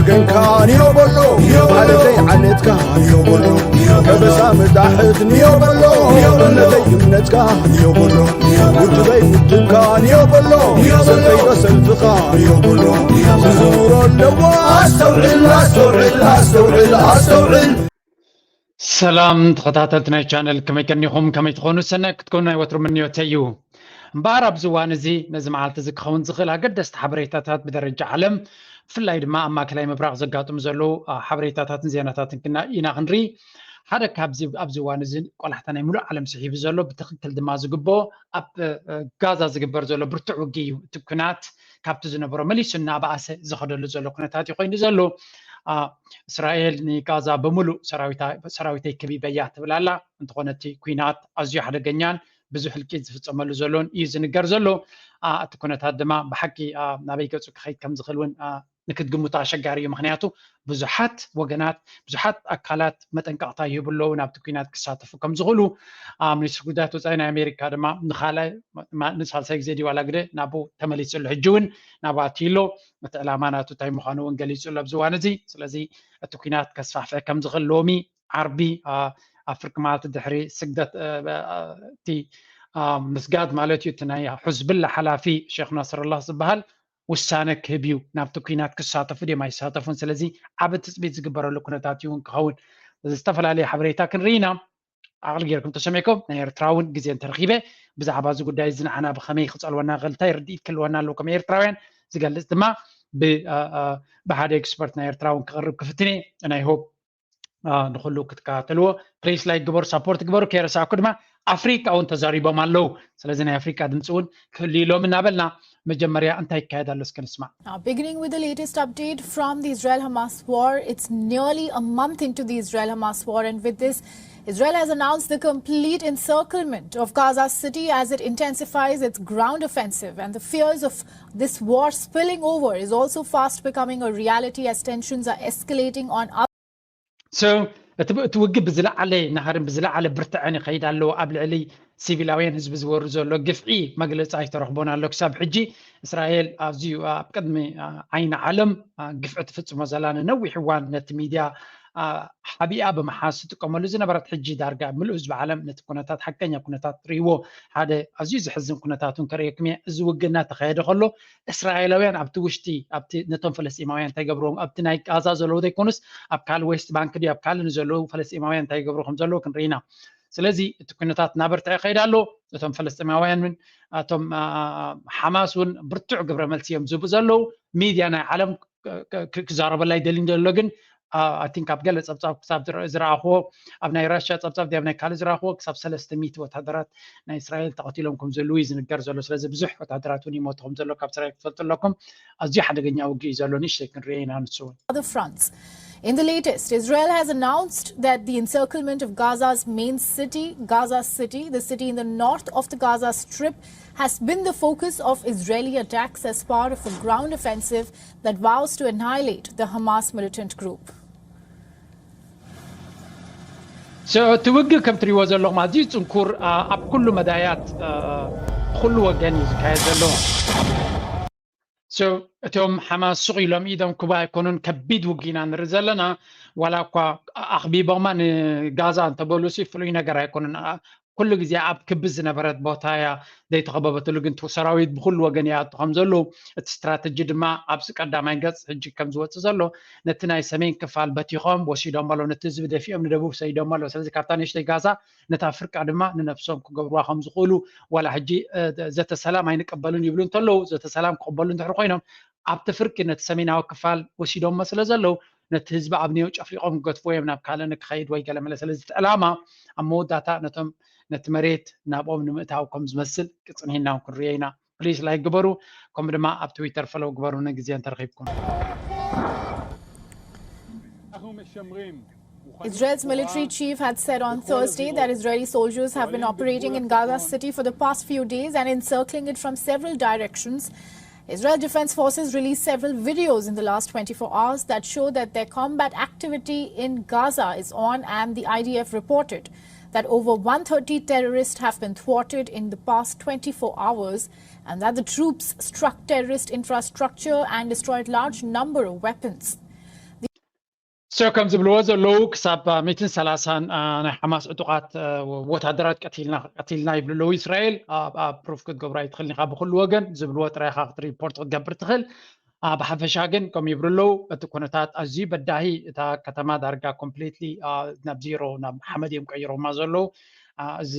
ገንካ ንዮ በሎ፣ ማለተይ ዓሌትካ ንዮ በሎ፣ ከበሳ መጣሕት ንዮ በሎ፣ እምነተይ እምነትካ ንዮ በሎ፣ ውድበይ ውድብካ ንዮ በሎ፣ ሰልፈይ ሰልፍኻ ንዮ በሎ፣ ዝዝውሮ ኣለዎ። ኣስተውዕል ኣስተውዕል ኣስተውዕል ኣስተውዕል። ሰላም ተኸታተልቲ ናይ ቻነል፣ ከመይ ቀኒኹም? ከመይ ትኾኑ? ሰናይ ክትኮኑ ናይ ወትሩ ምንዮተይ እዩ። እምበኣር ኣብዚ እዋን እዚ ነዚ መዓልቲ እዚ ክኸውን ዝኽእል ኣገደስቲ ሓበሬታታት ብደረጃ ዓለም፣ ብፍላይ ድማ ኣብ ማእከላይ ምብራቕ ዘጋጥሙ ዘለዉ ሓበሬታታትን ዜናታትን ኢና ክንርኢ። ሓደ ካብዚ ኣብዚ እዋን እዚ ቆላሕታ ናይ ሙሉእ ዓለም ስሒቡ ዘሎ፣ ብትኽክል ድማ ዝግብኦ፣ ኣብ ጋዛ ዝግበር ዘሎ ብርቱዕ ውግእ እዩ። እቲ ኩናት ካብቲ ዝነበሮ መሊሱ እናበኣሰ ዝኸደሉ ዘሎ ኩነታት እዩ ኮይኑ ዘሎ። እስራኤል ንጋዛ ብምሉእ ሰራዊተይ ከቢበያ ትብል ኣላ። እንተኾነ እቲ ኩናት ኣዝዩ ሓደገኛን ብዙሕ ህልቂት ዝፍፀመሉ ዘሎን እዩ ዝንገር ዘሎ። እቲ ኩነታት ድማ ብሓቂ ናበይ ገፁ ክኸይድ ከም ዝኽእል እውን ንክትግምቶ ኣሸጋሪ እዩ። ምክንያቱ ብዙሓት ወገናት፣ ብዙሓት ኣካላት መጠንቀቕታ ይህቡ ኣለዉ ናብቲ ኩናት ክሳተፉ ከም ዝኽእሉ። ሚኒስትሪ ጉዳያት ወፃኢ ናይ ኣሜሪካ ድማ ንኻልኣይ ንሳልሳይ ግዜ ድዩ ዋላ ግደ ናብኡ ተመሊሱ ኣሎ። ሕጂ እውን ናብኡ ኣትዩ ኣሎ። እቲ ዕላማ ናቱ እንታይ ምዃኑ እውን ገሊፁ ኣሎ ኣብዚ እዋን እዚ። ስለዚ እቲ ኩናት ከስፋሕፍሕ ከም ዝኽእል ሎሚ ዓርቢ ኣብ ፍርቂ መዓልቲ ድሕሪ ስግደት እቲ ምስጋድ ማለት እዩ፣ እቲ ናይ ሑዝብላ ሓላፊ ሼክ ናስረላህ ዝበሃል ውሳነ ክህብ እዩ። ናብቲ ኩናት ክሳተፉ ድዮም ኣይሳተፉን? ስለዚ ዓቢ ትፅቢት ዝግበረሉ ኩነታት እዩ እውን ክኸውን። እዚ ዝተፈላለዩ ሓበሬታ ክንርኢ ኢና። ዓቕሊ ጌርኩም ተሰሚዕኩም ናይ ኤርትራ እውን ግዜ እንተረኺበ ብዛዕባ እዚ ጉዳይ እዚ ንዓና ብኸመይ ክፀልወና ክእል እንታይ ርድኢት ክህልወና ኣለዎ ከም ኤርትራውያን ዝገልፅ ድማ ብሓደ ኤክስፐርት ናይ ኤርትራ እውን ክቕርብ ክፍትን እየ። ናይ ሆፕ ንኩሉ ክትከታተልዎ ፕሊስ ላይክ ግበሩ፣ ሳፖርት ግበሩ። ከይረሳዕኩ ድማ ኣፍሪቃ እውን ተዛሪቦም ኣለዉ። ስለዚ ናይ ኣፍሪቃ ድምፂ እውን ክህሉ ኢሎም እናበልና መጀመርያ እንታይ ይካየድ ኣሎ እስከ ንስማዕ። Now, beginning with the latest update from the Israel Hamas war, it's nearly a month into the Israel Hamas war, and with this, Israel has announced the complete encirclement of Gaza City as it intensifies its ground offensive. And the fears of this war spilling over is also fast becoming a reality as tensions are escalating on other እቲ ውግእ ብዝለዓለ ናህርን ብዝለዓለ ብርትዐን ይኸይድ ኣለዎ። ኣብ ልዕሊ ሲቪላውያን ህዝቢ ዝወርድ ዘሎ ግፍዒ መግለፂ ኣይተረኽቦን ኣሎ። ክሳብ ሕጂ እስራኤል ኣዝዩ ኣብ ቅድሚ ዓይኒ ዓለም ግፍዒ ትፍፅሞ ዘላ ንነዊሕ እዋን ነቲ ሚድያ ሓቢኣ ብምሓዝ ትጥቀመሉ ዝነበረት፣ ሕጂ ዳርጋ ምሉእ ህዝቢ ዓለም ነቲ ኩነታት ሓቀኛ ኩነታት ርእይዎ። ሓደ ኣዝዩ ዘሕዝን ኩነታት እውን ከርእየኩም እየ። እዚ ውግእ እናተኻየደ ከሎ እስራኤላውያን ኣብቲ ውሽጢ ኣብቲ ነቶም ፈለስጢማውያን እንታይ ገብርዎም ኣብቲ ናይ ጋዛ ዘለዉ ዘይኮኑስ ኣብ ካልእ ዌስት ባንክ ድዩ ኣብ ካልእ ንዘለዉ ፈለስጢማውያን እንታይ ገብሩ ከም ዘለዉ ክንርኢ ኢና። ስለዚ እቲ ኩነታት እናበርትዐ ይኸይድ ኣሎ። እቶም ፈለስጢማውያን እውን እቶም ሓማስ እውን ብርቱዕ ግብረ መልሲ እዮም ዝህቡ ዘለዉ። ሚድያ ናይ ዓለም ክዛረበላ ኣይደልን ዘሎ ግን ኣይ ቲንክ ኣብ ገለ ፀብፃብ ክሳብ ዝረኣኽዎ ኣብ ናይ ራሽያ ፀብፃብ ድያ ናይ ካልእ ዝረኣኽዎ ክሳብ ሰለስተ ሚእቲ ወታደራት ናይ እስራኤል ተቐቲሎም ከም ዘለዉ እዩ ዝንገር ዘሎ። ስለዚ ብዙሕ ወታደራት እውን ይሞቱ ከም ዘሎ ካብ እስራኤል ክትፈልጡ ኣለኩም። ኣዝዩ ሓደገኛ ውግእ እዩ ዘሎ። ንእሽተይ ክንሪኦ ኢና ንሱ እውን። Other fronts. In the latest, Israel has announced that the encirclement of Gaza's main city, Gaza City, the city in the north of the Gaza Strip, has been the focus of Israeli attacks as part of a ground offensive that vows to annihilate the Hamas militant group. እቲ ውግእ ከም ትሪእዎ ዘለኹም ኣዝዩ ፅንኩር ኣብ ኩሉ መዳያት ኩሉ ወገን እዩ ዝካየድ ዘሎ። እቶም ሓማስ ሱቕ ኢሎም ኢዶም ክቡ ኣይኮኑን። ከቢድ ውግእ ኢና ንርኢ ዘለና። ዋላ እኳ ኣኽቢቦማ ንጋዛ እንተበሉ ሲ ፍሉይ ነገር ኣይኮኑን። ኩሉ ግዜ ኣብ ክቢ ዝነበረት ቦታ እያ ዘይተኸበበትሉ ግን ሰራዊት ብኩሉ ወገን ይኣቱ ከም ዘለዉ እቲ ስትራተጂ ድማ ኣብዚ ቀዳማይ ገፅ ሕጂ ከም ዝወፅእ ዘሎ ነቲ ናይ ሰሜን ክፋል በቲኾም ወሲዶም ኣለዉ። ነቲ ህዝቢ ደፊኦም ንደቡብ ሰይዶም ኣለዉ። ስለዚ ካብታ ንእሽተይ ጋዛ ነታ ፍርቃ ድማ ንነብሶም ክገብርዋ ከም ዝኽእሉ ዋላ ሕጂ ዘተ ሰላም ኣይንቀበሉን ይብሉ እንተለዉ ዘተ ሰላም ክቕበሉ እንድሕር ኮይኖም ኣብቲ ፍርቂ ነቲ ሰሜናዊ ክፋል ወሲዶሞ ስለ ዘለዉ ነቲ ህዝቢ ኣብንዮ ጨፍሊቖም ክገድፍዎ እዮም ናብ ካልእ ንክኸይድ ወይ ገለ መለ። ስለዚ እቲ ዕላማ ኣብ መወዳእታ ነቶም ነቲ መሬት ናብኦም ንምእታው ከም ዝመስል ክጽንሂና እውን ክንሪኦ ኢና። ፕሊስ ላይክ ግበሩ፣ ከምኡ ድማ ኣብ ትዊተር ፈለው ግበሩኒ ግዜ እንተረኺብኩም። Israel's military chief had said on Thursday that Israeli soldiers have been operating in Gaza City for the past few days and encircling it from several directions. Israel Defense Forces released several videos in the last twenty-four hours that show that their combat activity in Gaza is on, and the I D F reported that over one thirty terrorists have been thwarted in the past twenty-four hours and that the troops struck terrorist infrastructure and destroyed large number of weapons. So ከም ዝብልዎ ዘለዉ ክሳብ ሚትን ሰላሳን ናይ ሓማስ ዕጡቓት ወታደራት ቀቲልና ይብሉ ኣለዉ። እስራኤል ፕሩፍ ክትገብሮ ኣይትኽእልን ኢኻ ብኩሉ ወገን ዝብልዎ ጥራይ ኢኻ ሪፖርት ክትገብር ትኽእል። ብሓፈሻ ግን ከም ይብሉ ኣለዉ እቲ ኩነታት ኣዝዩ በዳሂ፣ እታ ከተማ ዳርጋ ኮምፕሊትሊ ናብ ዜሮ ናብ ሓመድ እዮም ቀይሮማ ዘለዉ። እዚ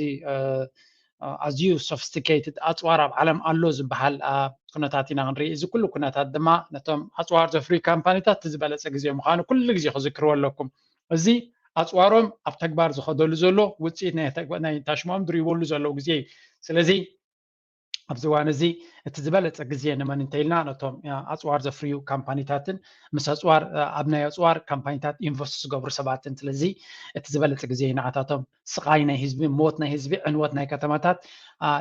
ኣዝዩ ሶፊስቲኬትድ ኣፅዋር ኣብ ዓለም ኣሎ ዝበሃል ኩነታት ኢና ክንርኢ። እዚ ኩሉ ኩነታት ድማ ነቶም ኣፅዋር ዘፍርዩ ካምፓኒታት እቲ ዝበለፀ ግዜ ምዃኑ ኩሉ ግዜ ክዝክርዎ ኣለኩም። እዚ ኣፅዋሮም ኣብ ተግባር ዝኸደሉ ዘሎ ውፅኢት ናይ ታሽሞኦም ዝርይበሉ ዘለዉ ግዜ እዩ። ስለዚ ኣብዚ እዋን እዚ እቲ ዝበለፀ ግዜ ንመን እንተኢልና ነቶም ኣፅዋር ዘፍርዩ ካምፓኒታትን ምስ ኣፅዋር ኣብ ናይ ኣፅዋር ካምፓኒታት ኢንቨስት ዝገብሩ ሰባትን። ስለዚ እቲ ዝበለፀ ግዜ ንዓታቶም ስቓይ ናይ ህዝቢ፣ ሞት ናይ ህዝቢ፣ ዕንወት ናይ ከተማታት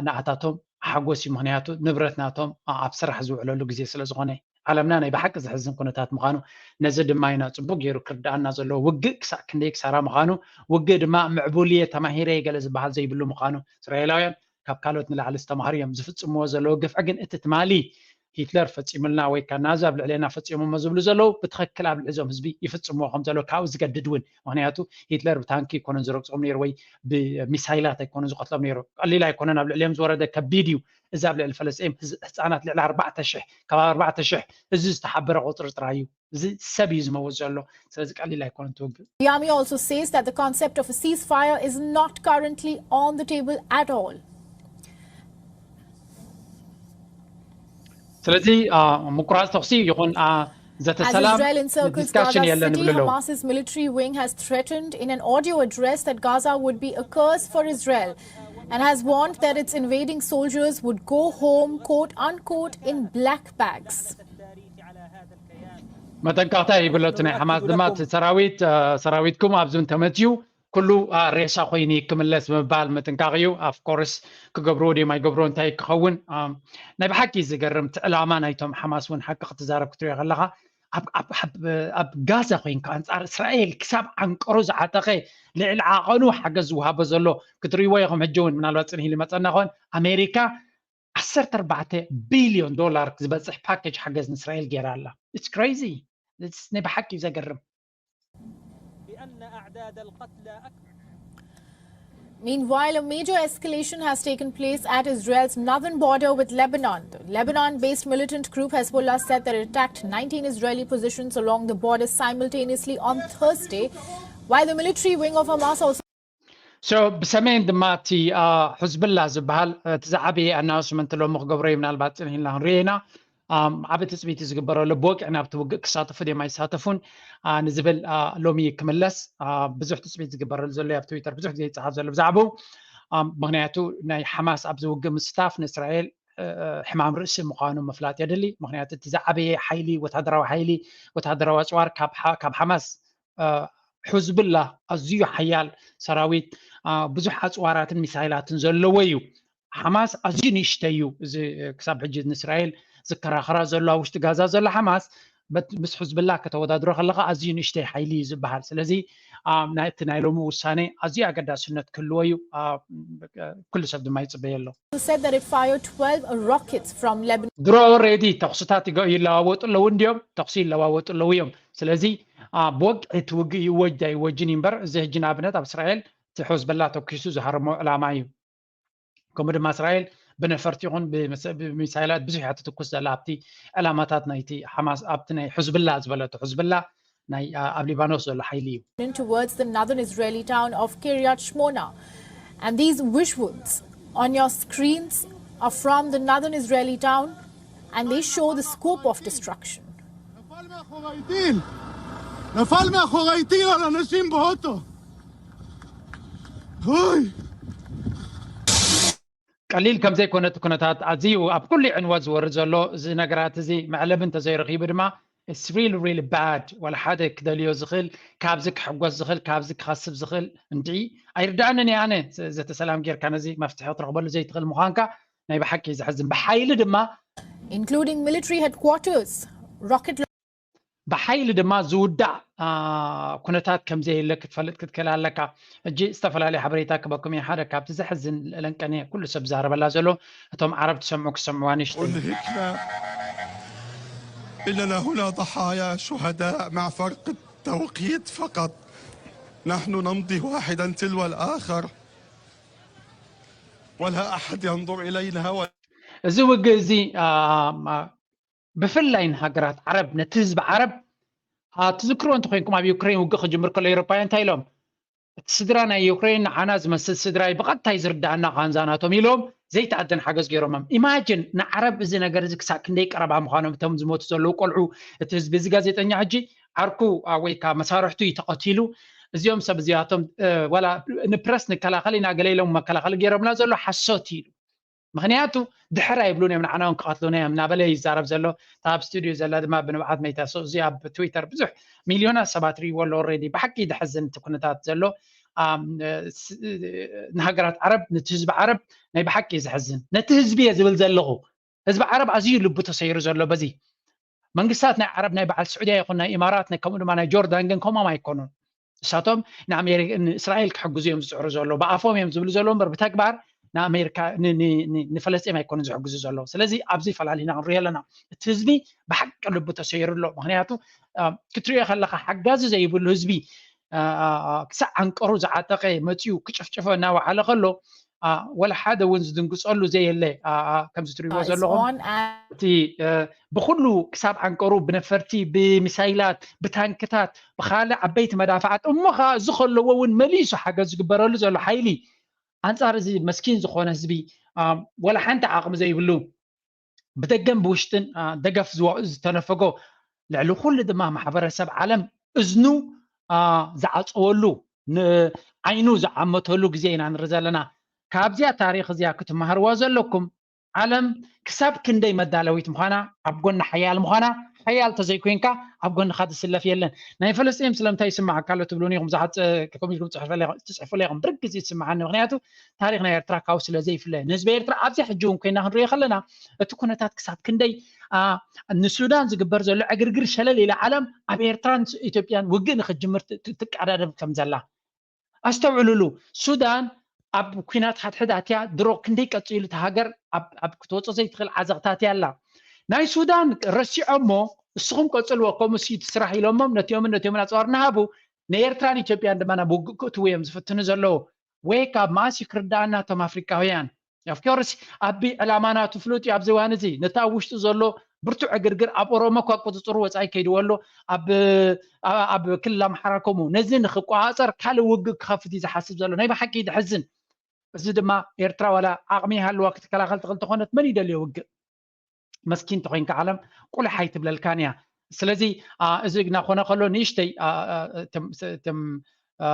ንዓታቶም ሓጎስ እዩ። ምክንያቱ ንብረት ናቶም ኣብ ስራሕ ዝውዕለሉ ግዜ ስለ ዝኾነ። ዓለምና ናይ ብሓቂ ዘሕዝን ኩነታት ምዃኑ ነዚ ድማ ኢና ፅቡቅ ገይሩ ክርድኣና ዘለዎ። ውግእ ክሳዕ ክንደይ ክሳራ ምዃኑ፣ ውግእ ድማ ምዕቡል እየ ተማሂረ እየ ገለ ዝበሃል ዘይብሉ ምዃኑ። እስራኤላውያን ካብ ካልኦት ንላዕሊ ዝተማሃሩ እዮም። ዝፍፅምዎ ዘለዉ ግፍዒ ግን እቲ ትማሊ ሂትለር ፈፂሙልና ወይ ከዓ ናዚ ኣብ ልዕሌና ፈፂሞሞ ዝብሉ ዘለዉ ብትኽክል ኣብ ልዕሊ እዞም ህዝቢ ይፍፅምዎ ከም ዘለዉ ካብኡ ዝገድድ እውን። ምክንያቱ ሂትለር ብታንኪ ኣይኮነን ዝረግፆም ነይሩ ወይ ብሚሳይላት ኣይኮነን ዝቐትሎም ነይሩ። ቀሊል ኣይኮነን ኣብ ልዕሊኦም ዝወረደ ከቢድ እዩ። እዚ ኣብ ልዕሊ ፈለስጢን ህፃናት ልዕሊ ኣርባዕተ ሽሕ፣ ከባቢ ኣርባዕተ ሽሕ፣ እዚ ዝተሓበረ ቁፅሪ ጥራይ እዩ። እዚ ሰብ እዩ ዝመውት ዘሎ። ስለዚ ቀሊል ኣይኮነን ትውግእ። The army also says that the concept of a ceasefire is not currently on the table at all. ስለዚ ምቁራፅ ተኩሲ ይኹን ዘተ ሰላም ዲስካሽን የለን ይብሉ ኣለዉ። Hamas's military wing has threatened in an audio address that Gaza would be a curse for Israel and has warned that its invading soldiers would go home, quote unquote, in black bags. መጠንቀቕታ ይብሎ እቲ ናይ ሓማስ ድማ እቲ ሰራዊት ሰራዊትኩም ኣብዚ እንተመትዩ ኩሉ ሬሳ ኮይኑ ክምለስ ምባል ምጥንቃቕ እዩ። ኣፍኮርስ ክገብርዎ ድዮም ኣይገብርዎ እንታይ ክኸውን። ናይ ብሓቂ ዝገርም እቲ ዕላማ ናይቶም ሓማስ እውን ሓቂ ክትዛረብ ክትሪኦ ከለኻ ኣብ ጋዛ ኮይንካ ኣንፃር እስራኤል ክሳብ ዓንቀሩ ዝዓጠቐ ልዕሊ ዓቐኑ ሓገዝ ዝወሃቦ ዘሎ ክትሪእዎ ኢኹም። ሕጂ እውን ምናልባት ፅንሂ ዝመፀና ኾን ኣሜሪካ ዓሰርተ ኣርባዕተ ቢልዮን ዶላር ዝበፅሕ ፓኬጅ ሓገዝ ንእስራኤል ገይራ ኣላ። It's crazy. ናይ ብሓቂ እዩ ዘገርም። Meanwhile, a major escalation has taken place at Israel's northern border with Lebanon. The Lebanon-based militant group Hezbollah said that it attacked nineteen Israeli positions along the border simultaneously on Thursday, while the military wing of Hamas also So ብሰሜን ድማ እቲ ሕዝብላ ዝበሃል እቲ ዝዓበየ ኣናውስመንት ሎሚ ክገብሮ እዩ። ምናልባት ፅንሂልና ክንሪኦ ኢና። ዓቢ ትፅቢት ዝግበረሉ ብወግዒ ናብቲ ውግእ ክሳተፉ ድዮም ኣይሳተፉን ንዝብል ሎሚ ክምለስ ብዙሕ ትፅቢት ዝግበረሉ ዘሎ ኣብ ትዊተር ብዙሕ ግዜ ይፀሓፍ ዘሎ ብዛዕባኡ። ምክንያቱ ናይ ሓማስ ኣብዚ ውግእ ምስታፍ ንእስራኤል ሕማም ርእሲ ምዃኑ ምፍላጥ የድሊ። ምክንያቱ እቲ ዝዓበየ ሓይሊ ወታደራዊ ሓይሊ ወታደራዊ ኣፅዋር ካብ ሓማስ ሕዝብላ ኣዝዩ ሓያል ሰራዊት ብዙሕ ኣፅዋራትን ሚሳይላትን ዘለዎ እዩ። ሓማስ ኣዝዩ ንእሽተይ እዩ። እዚ ክሳብ ሕጂ ንእስራኤል ዝከራኸራ ዘሎ ኣብ ውሽጢ ጋዛ ዘሎ ሓማስ ምስ ሕዝብላ ከተወዳድሮ ከለካ ኣዝዩ ንእሽተይ ሓይሊ እዩ ዝበሃል። ስለዚ እቲ ናይ ሎሚ ውሳኔ ኣዝዩ ኣገዳስነት ክህልዎ እዩ። ኩሉ ሰብ ድማ ይፅበዮ ኣሎ። Said that it fired twelve rockets from Lebanon. ድሮ ኦሬዲ ተኩስታት ይለዋወጡ ኣለዉ እንዲዮም፣ ተኩሲ ይለዋወጡ ኣለዉ እዮም። ስለዚ ብወግዒ እቲ ውግእ ይወጅ ኣይወጅን እዩ እምበር እዚ ሕጂ ንኣብነት ኣብ እስራኤል እቲ ሕዝበላ ተኩሱ ዝሃረሞ ዕላማ እዩ። ከምኡ ድማ እስራኤል ብነፈርቲ ይኹን ብሚሳይላት ብዙሕ እያ ትትኩስ ዘላ ኣብቲ ዕላማታት ናይቲ ሓማስ ኣብቲ ናይ ሕዝብላ ዝበለቶ ሕዝብላ ናይ ኣብ ሊባኖስ ዘሎ ሓይሊ እዩ። Towards the northern Israeli town of Kiryat Shmona. And these visuals on your screens are from the northern Israeli town and they show the scope of destruction. נפל מאחורי טיל! נפל מאחורי טיל על אנשים באוטו! אוי! ቀሊል ከም ዘይኮነ እቲ ኩነታት ኣዝዩ ኣብ ኩሉ ዕንወት ዝወርድ ዘሎ እዚ ነገራት እዚ መዕለቢ እንተዘይረኺቡ ድማ it's really really bad። ዋላ ሓደ ክደልዮ ዝኽእል ካብዚ ክሕጎስ ዝኽእል ካብዚ ክኸስብ ዝኽእል እንድዒ ኣይርድኣንን እየ ኣነ። ዘተሰላም ጌርካ ነዚ መፍትሒ ክትረኽበሉ ዘይትኽእል ምዃንካ ናይ ብሓቂ ዘሕዝን። ብሓይሊ ድማ including military headquarters, rocket ብሓይሊ ድማ ዝውዳእ ኩነታት ከም ዘየለ ክትፈልጥ ክትክእል ኣለካ። ሕጂ ዝተፈላለዩ ሓበሬታ ክበኩም እየ። ሓደ ካብቲ ዘሕዝን ልእለንቀነ ኩሉ ሰብ ዝዛረበላ ዘሎ እቶም ዓረብ ትሰምዑ ክሰምዕዋ ንሽጢ إننا هنا ضحايا شهداء مع فرق توقيت فقط. نحن نمضي واحدا تلو الآخر، ولا أحد ينظر إلينا، ولا እዚ ውግእ እዚ አ፣ አ፣ ብፍላይ ንሃገራት ዓረብ፣ ነቲ ህዝቢ ዓረብ፣ አ፣ ትዝክርዎ እንተኮይንኩም፣ ኣብ ዩክሬን ውግእ ክጅምር ከሎ ኤውሮፓውያን እንታይ ኢሎም? እቲ ስድራ ናይ ዩክሬን ንዓና ዝመስል ስድራ እዩ፣ ብቐጥታ እዩ ዝርዳኣና ቃንዛ ናቶም ኢሎም ዘይተኣደን ሓገዝ ገይሮሞም። ኢማጅን ንዓረብ እዚ ነገር እዚ ክሳብ ክንደይ ቀረባ ምዃኖም፣ እቶም ዝሞቱ ዘለዉ ቆልዑ፣ እቲ ህዝቢ እዚ። ጋዜጠኛ ሕጂ ዓርኩ አ፣ ወይ ከዓ መሳርሕቱ እዩ ተቐቲሉ። እዚኦም ሰብ እዚኣቶም እ፣ ዋላ ንፕረስ ንከላኸል ኢና ገለ ኢሎም መከላኸሊ ገይሮምና ዘሎ ሓሶት ኢሉ። ምክንያቱ ድሕር ኣይብሉን እዮም፣ ንዓና እውን ክቐትሉና እዮም እናበለ ይዛረብ ዘሎ። እታ ኣብ ስቱዲዮ ዘላ ድማ ብንብዓት መይታ ሶ እዚ ኣብ ትዊተር ብዙሕ ሚልዮናት ሰባት ርእይዎ ኣሎ። ኦልሬዲ ብሓቂ ደሕዝን እቲ ኩነታት ዘሎ። ኣም፣ እ፣ ስ- እ፣ ንሃገራት ዓረብ፣ ነቲ ህዝቢ ዓረብ ናይ ብሓቂ እዩ ዘሕዝን። ነቲ ህዝቢ እየ ዝብል ዘለኹ። ህዝቢ ዓረብ ኣዝዩ ልቡ ተሰይሩ ዘሎ በዚ መንግስታት ናይ ዓረብ፣ ናይ በዓል ስዑድያ ይኹን ናይ ኢማራት፣ ናይ ከምኡ ድማ ናይ ጆርዳን ግን ከምኦም ኣይኮኑን። ንሳቶም ንኣሜሪ- ንእስራኤል ክሕግዙ እዮም ዝፅዕሩ ዘሎ። ብኣፎም እዮም ዝብሉ ዘሎ እምበር ብተግባር ንኣሜሪካ ን- ን- ን- ንፈለስጢን ኣይኮኑን ዝሕግዙ ዘሎ። ስለዚ ኣብዚ ፈላሊና ክንሪኦ ኣለና። እቲ ህዝቢ ብሓቂ ልቡ ተሰይሩ ኣሎ። ምክንያቱ አ፣ ክትሪኦ ከለካ ሓጋዚ ዘይብሉ ህዝቢ አ፣ አ፣ አ፣ ክሳዕ ዓንቀሩ ዝዓጠቀ መፂኡ ክጭፍጭፎ እናወዓለ ከሎ አ፣ ወላ ሓደ እውን ዝድንግፀሉ ዘየለ አ፣ አ፣ ከምዚ ትሪእዎ ዘለኹም እቲ እ፣ ብኩሉ ክሳብ ዓንቀሩ ብነፈርቲ፣ ብሚሳይላት፣ ብታንክታት፣ ብካልእ ዓበይቲ መዳፍዓት እሞ ከዓ እዚ ከለዎ እውን መሊሱ ሓገዝ ዝግበረሉ ዘሎ ሓይሊ ኣንፃር እዚ መስኪን ዝኾነ ህዝቢ አ፣ ወላ ሓንቲ ዓቕሚ ዘይብሉ ብደገን ብውሽጥን አ፣ ደገፍ ዝወ- ዝተነፈጎ ልዕሊ ኩሉ ድማ ማሕበረሰብ ዓለም እዝኑ አ፣ ዝዓፀወሉ ን- ዓይኑ ዝዓመተሉ ግዜ ኢና ንርኢ ዘለና። ካብዚኣ ታሪክ እዚኣ ክትመሃርዋ ዘለኩም ዓለም ክሳብ ክንደይ መዳለዊት ምዃና፣ ኣብ ጎኒ ሓያል ምዃና፣ ሓያል ተዘይኮይንካ ኣብ ጎንኻ ዝስለፍ የለን። ናይ ፈለስጢን ስለምንታይ ይስምዓካ ኣሎ ትብሉኒ ኢኹም፣ ብዙሓት እ፣ ኮሚትኩም ትጽሕፉ ኢኹም፣ ብርግጽ ይስምዓኒ። ምክንያቱ ታሪክ ናይ ኤርትራ ካብኡ ስለ ዘይፍለ፣ ንህዝቢ ኤርትራ ኣብዚ ሕጂ እውን ኮይና ክንሪኦ ከለና እቲ ኩነታት ክሳብ ክንደይ አ፣ ንሱዳን ዝግበር ዘሎ ዕግርግር ሸለል ኢላ ዓለም ኣብ ኤርትራን ኢትዮጵያን ውግእ ንክጅምር ት- ት- ትቀዳደም ከም ዘላ ኣስተውዕሉሉ። ሱዳን ኣብ ኩናት ሓድሕድ ኣትያ ድሮ ክንደይ ቀፂሉ እቲ ሃገር ኣብ ኣብ ክትወፆ ዘይትኽእል ዓዘቕታት እያ ኣላ። ናይ ሱዳን ረሲዖሞ እስኹም ቀፅልዎ ከምኡ ሲ እቲ ስራሕ ኢሎሞም ነቲኦምን ነቲኦምን ኣፅዋር እናሃቡ ንኤርትራን ኢትዮጵያን ድማ ናብ ውግእ ክእትዉ እዮም ዝፍትኑ ዘለዉ። ወይ ካብ መኣስ እዩ ክርዳኣና እቶም ኣፍሪቃውያን? ኦፍኮርስ ኣቢ ዕላማ ናቱ ፍሉጥ እዩ። ኣብዚ እዋን እዚ ነቲ ኣብ ውሽጡ ዘሎ ብርቱዕ ዕግርግር ኣብ ኦሮሞ እኳ ቁፅፅሩ ወፃኢ ከይድዎ ኣሎ። ኣብ ኣብ ክልል ኣምሓራ ከምኡ ነዚ ንክቆፃፀር ካልእ ውግእ ክኸፍት እዩ ዝሓስብ ዘሎ። ናይ ብሓቂ ደሕዝን። እዚ ድማ ኤርትራ ዋላ ዓቕሚ ይሃልዋ ክትከላኸል ትኽእል ተኾነት መን ይደልዮ ውግእ? መስኪን ተኮይንካ ዓለም ቁልሕ ኣይትብለልካን እያ። ስለዚ አ፣ እዚ ግና ኮነ ከሎ ንእሽተይ አ፣ አ፣ እቶም ስ- እቶም አ፣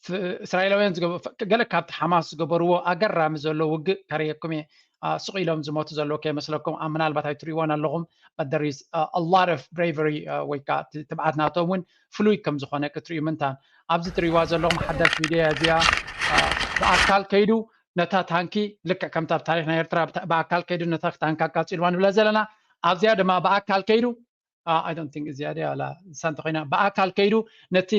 ፍ- እስራኤላውያን ዝገበ- ፍ- ገለ ካብቲ ሓማስ ዝገበርዎ ኣገራሚ ዘሎ ውግእ ከርእየኩም እየ። አ፣ ስቕ ኢሎም ዝሞቱ ዘለዉ ከይመስለኩም። አ፣ ምናልባት ኣይትርእይዎን ኣለኹም፣ but there is a, a lot of bravery አ፣ ወይ ከዓ ት- ትብዓት ናቶም እውን ፍሉይ ከም ዝኾነ ክትርእዩ ምንታን። ኣብዚ ትርእይዋ ዘለኹም ሓዳሽ ሚድያ እዚኣ አ፣ ብኣካል ከይዱ ነታ ታንኪ ልክዕ ከምታ ኣብ ታሪክ ናይ ኤርትራ ብታ- ብኣካል ከይዱ ነታ ታንኪ ኣቃፂልዋ ንብላ ዘለና ኣብዚኣ ድማ ብኣካል ከይዱ I don't think እዚኣ ድያ ላ ንሳ እንተኮይና ብኣካል ከይዱ ነቲ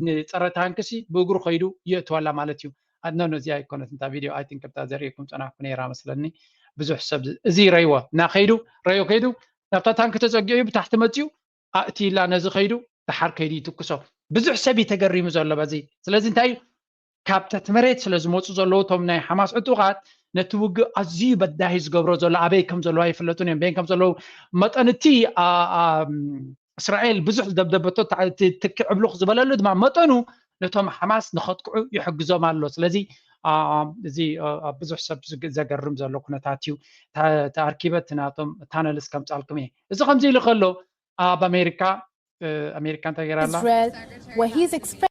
ንፀረ ታንክሲ ብእግሩ ከይዱ የእትወላ ማለት እዩ። ኣድነኖ እዚኣ ኣይኮነት እንታ ቪድዮ I think እብታ ዘርእየኩም ፀናሕኩ ነይራ መስለኒ። ብዙሕ ሰብ እዚ ረይዎ እና ከይዱ ረዮ ከይዱ ናብታ ታንክ ተፀጊዑ ብታሕቲ መፅኡ ኣእትይላ ነዚ ከይዱ ደሓር ከይዱ ይትኩሶ። ብዙሕ ሰብ እዩ ተገሪሙ ዘሎ በዚ። ስለዚ እንታይ እዩ ካብ ትሕቲ መሬት ስለ ዝመፁ ዘለዉ እቶም ናይ ሓማስ ዕጡቓት ነቲ ውግእ ኣዝዩ በዳሂ ዝገብሮ ዘሎ ኣበይ ከም ዘለዉ ኣይፍለጡን እዮም። በይን ከም ዘለዉ መጠን እቲ አ- አ- እስራኤል ብዙሕ ዝደብደበቶ ታ- እቲ ትኪ ዕብሉኽ ዝበለሉ ድማ መጠኑ ነቶም ሓማስ ንኸጥቅዑ ይሕግዞም ኣሎ። ስለዚ አ- አ- እዚ አ- አ- ብዙሕ ሰብ ዝግ- ዘገርም ዘሎ ኩነታት እዩ። ተ- ተኣርኪበ እቲ ናቶም ታነልስ ከምፃልኩም እየ። እዚ ከምዚ ኢሉ ከሎ ኣብ ኣሜሪካ እ፣ ኣሜሪካ እንታይ ገይራ ኣላ? Israel, where he's expected.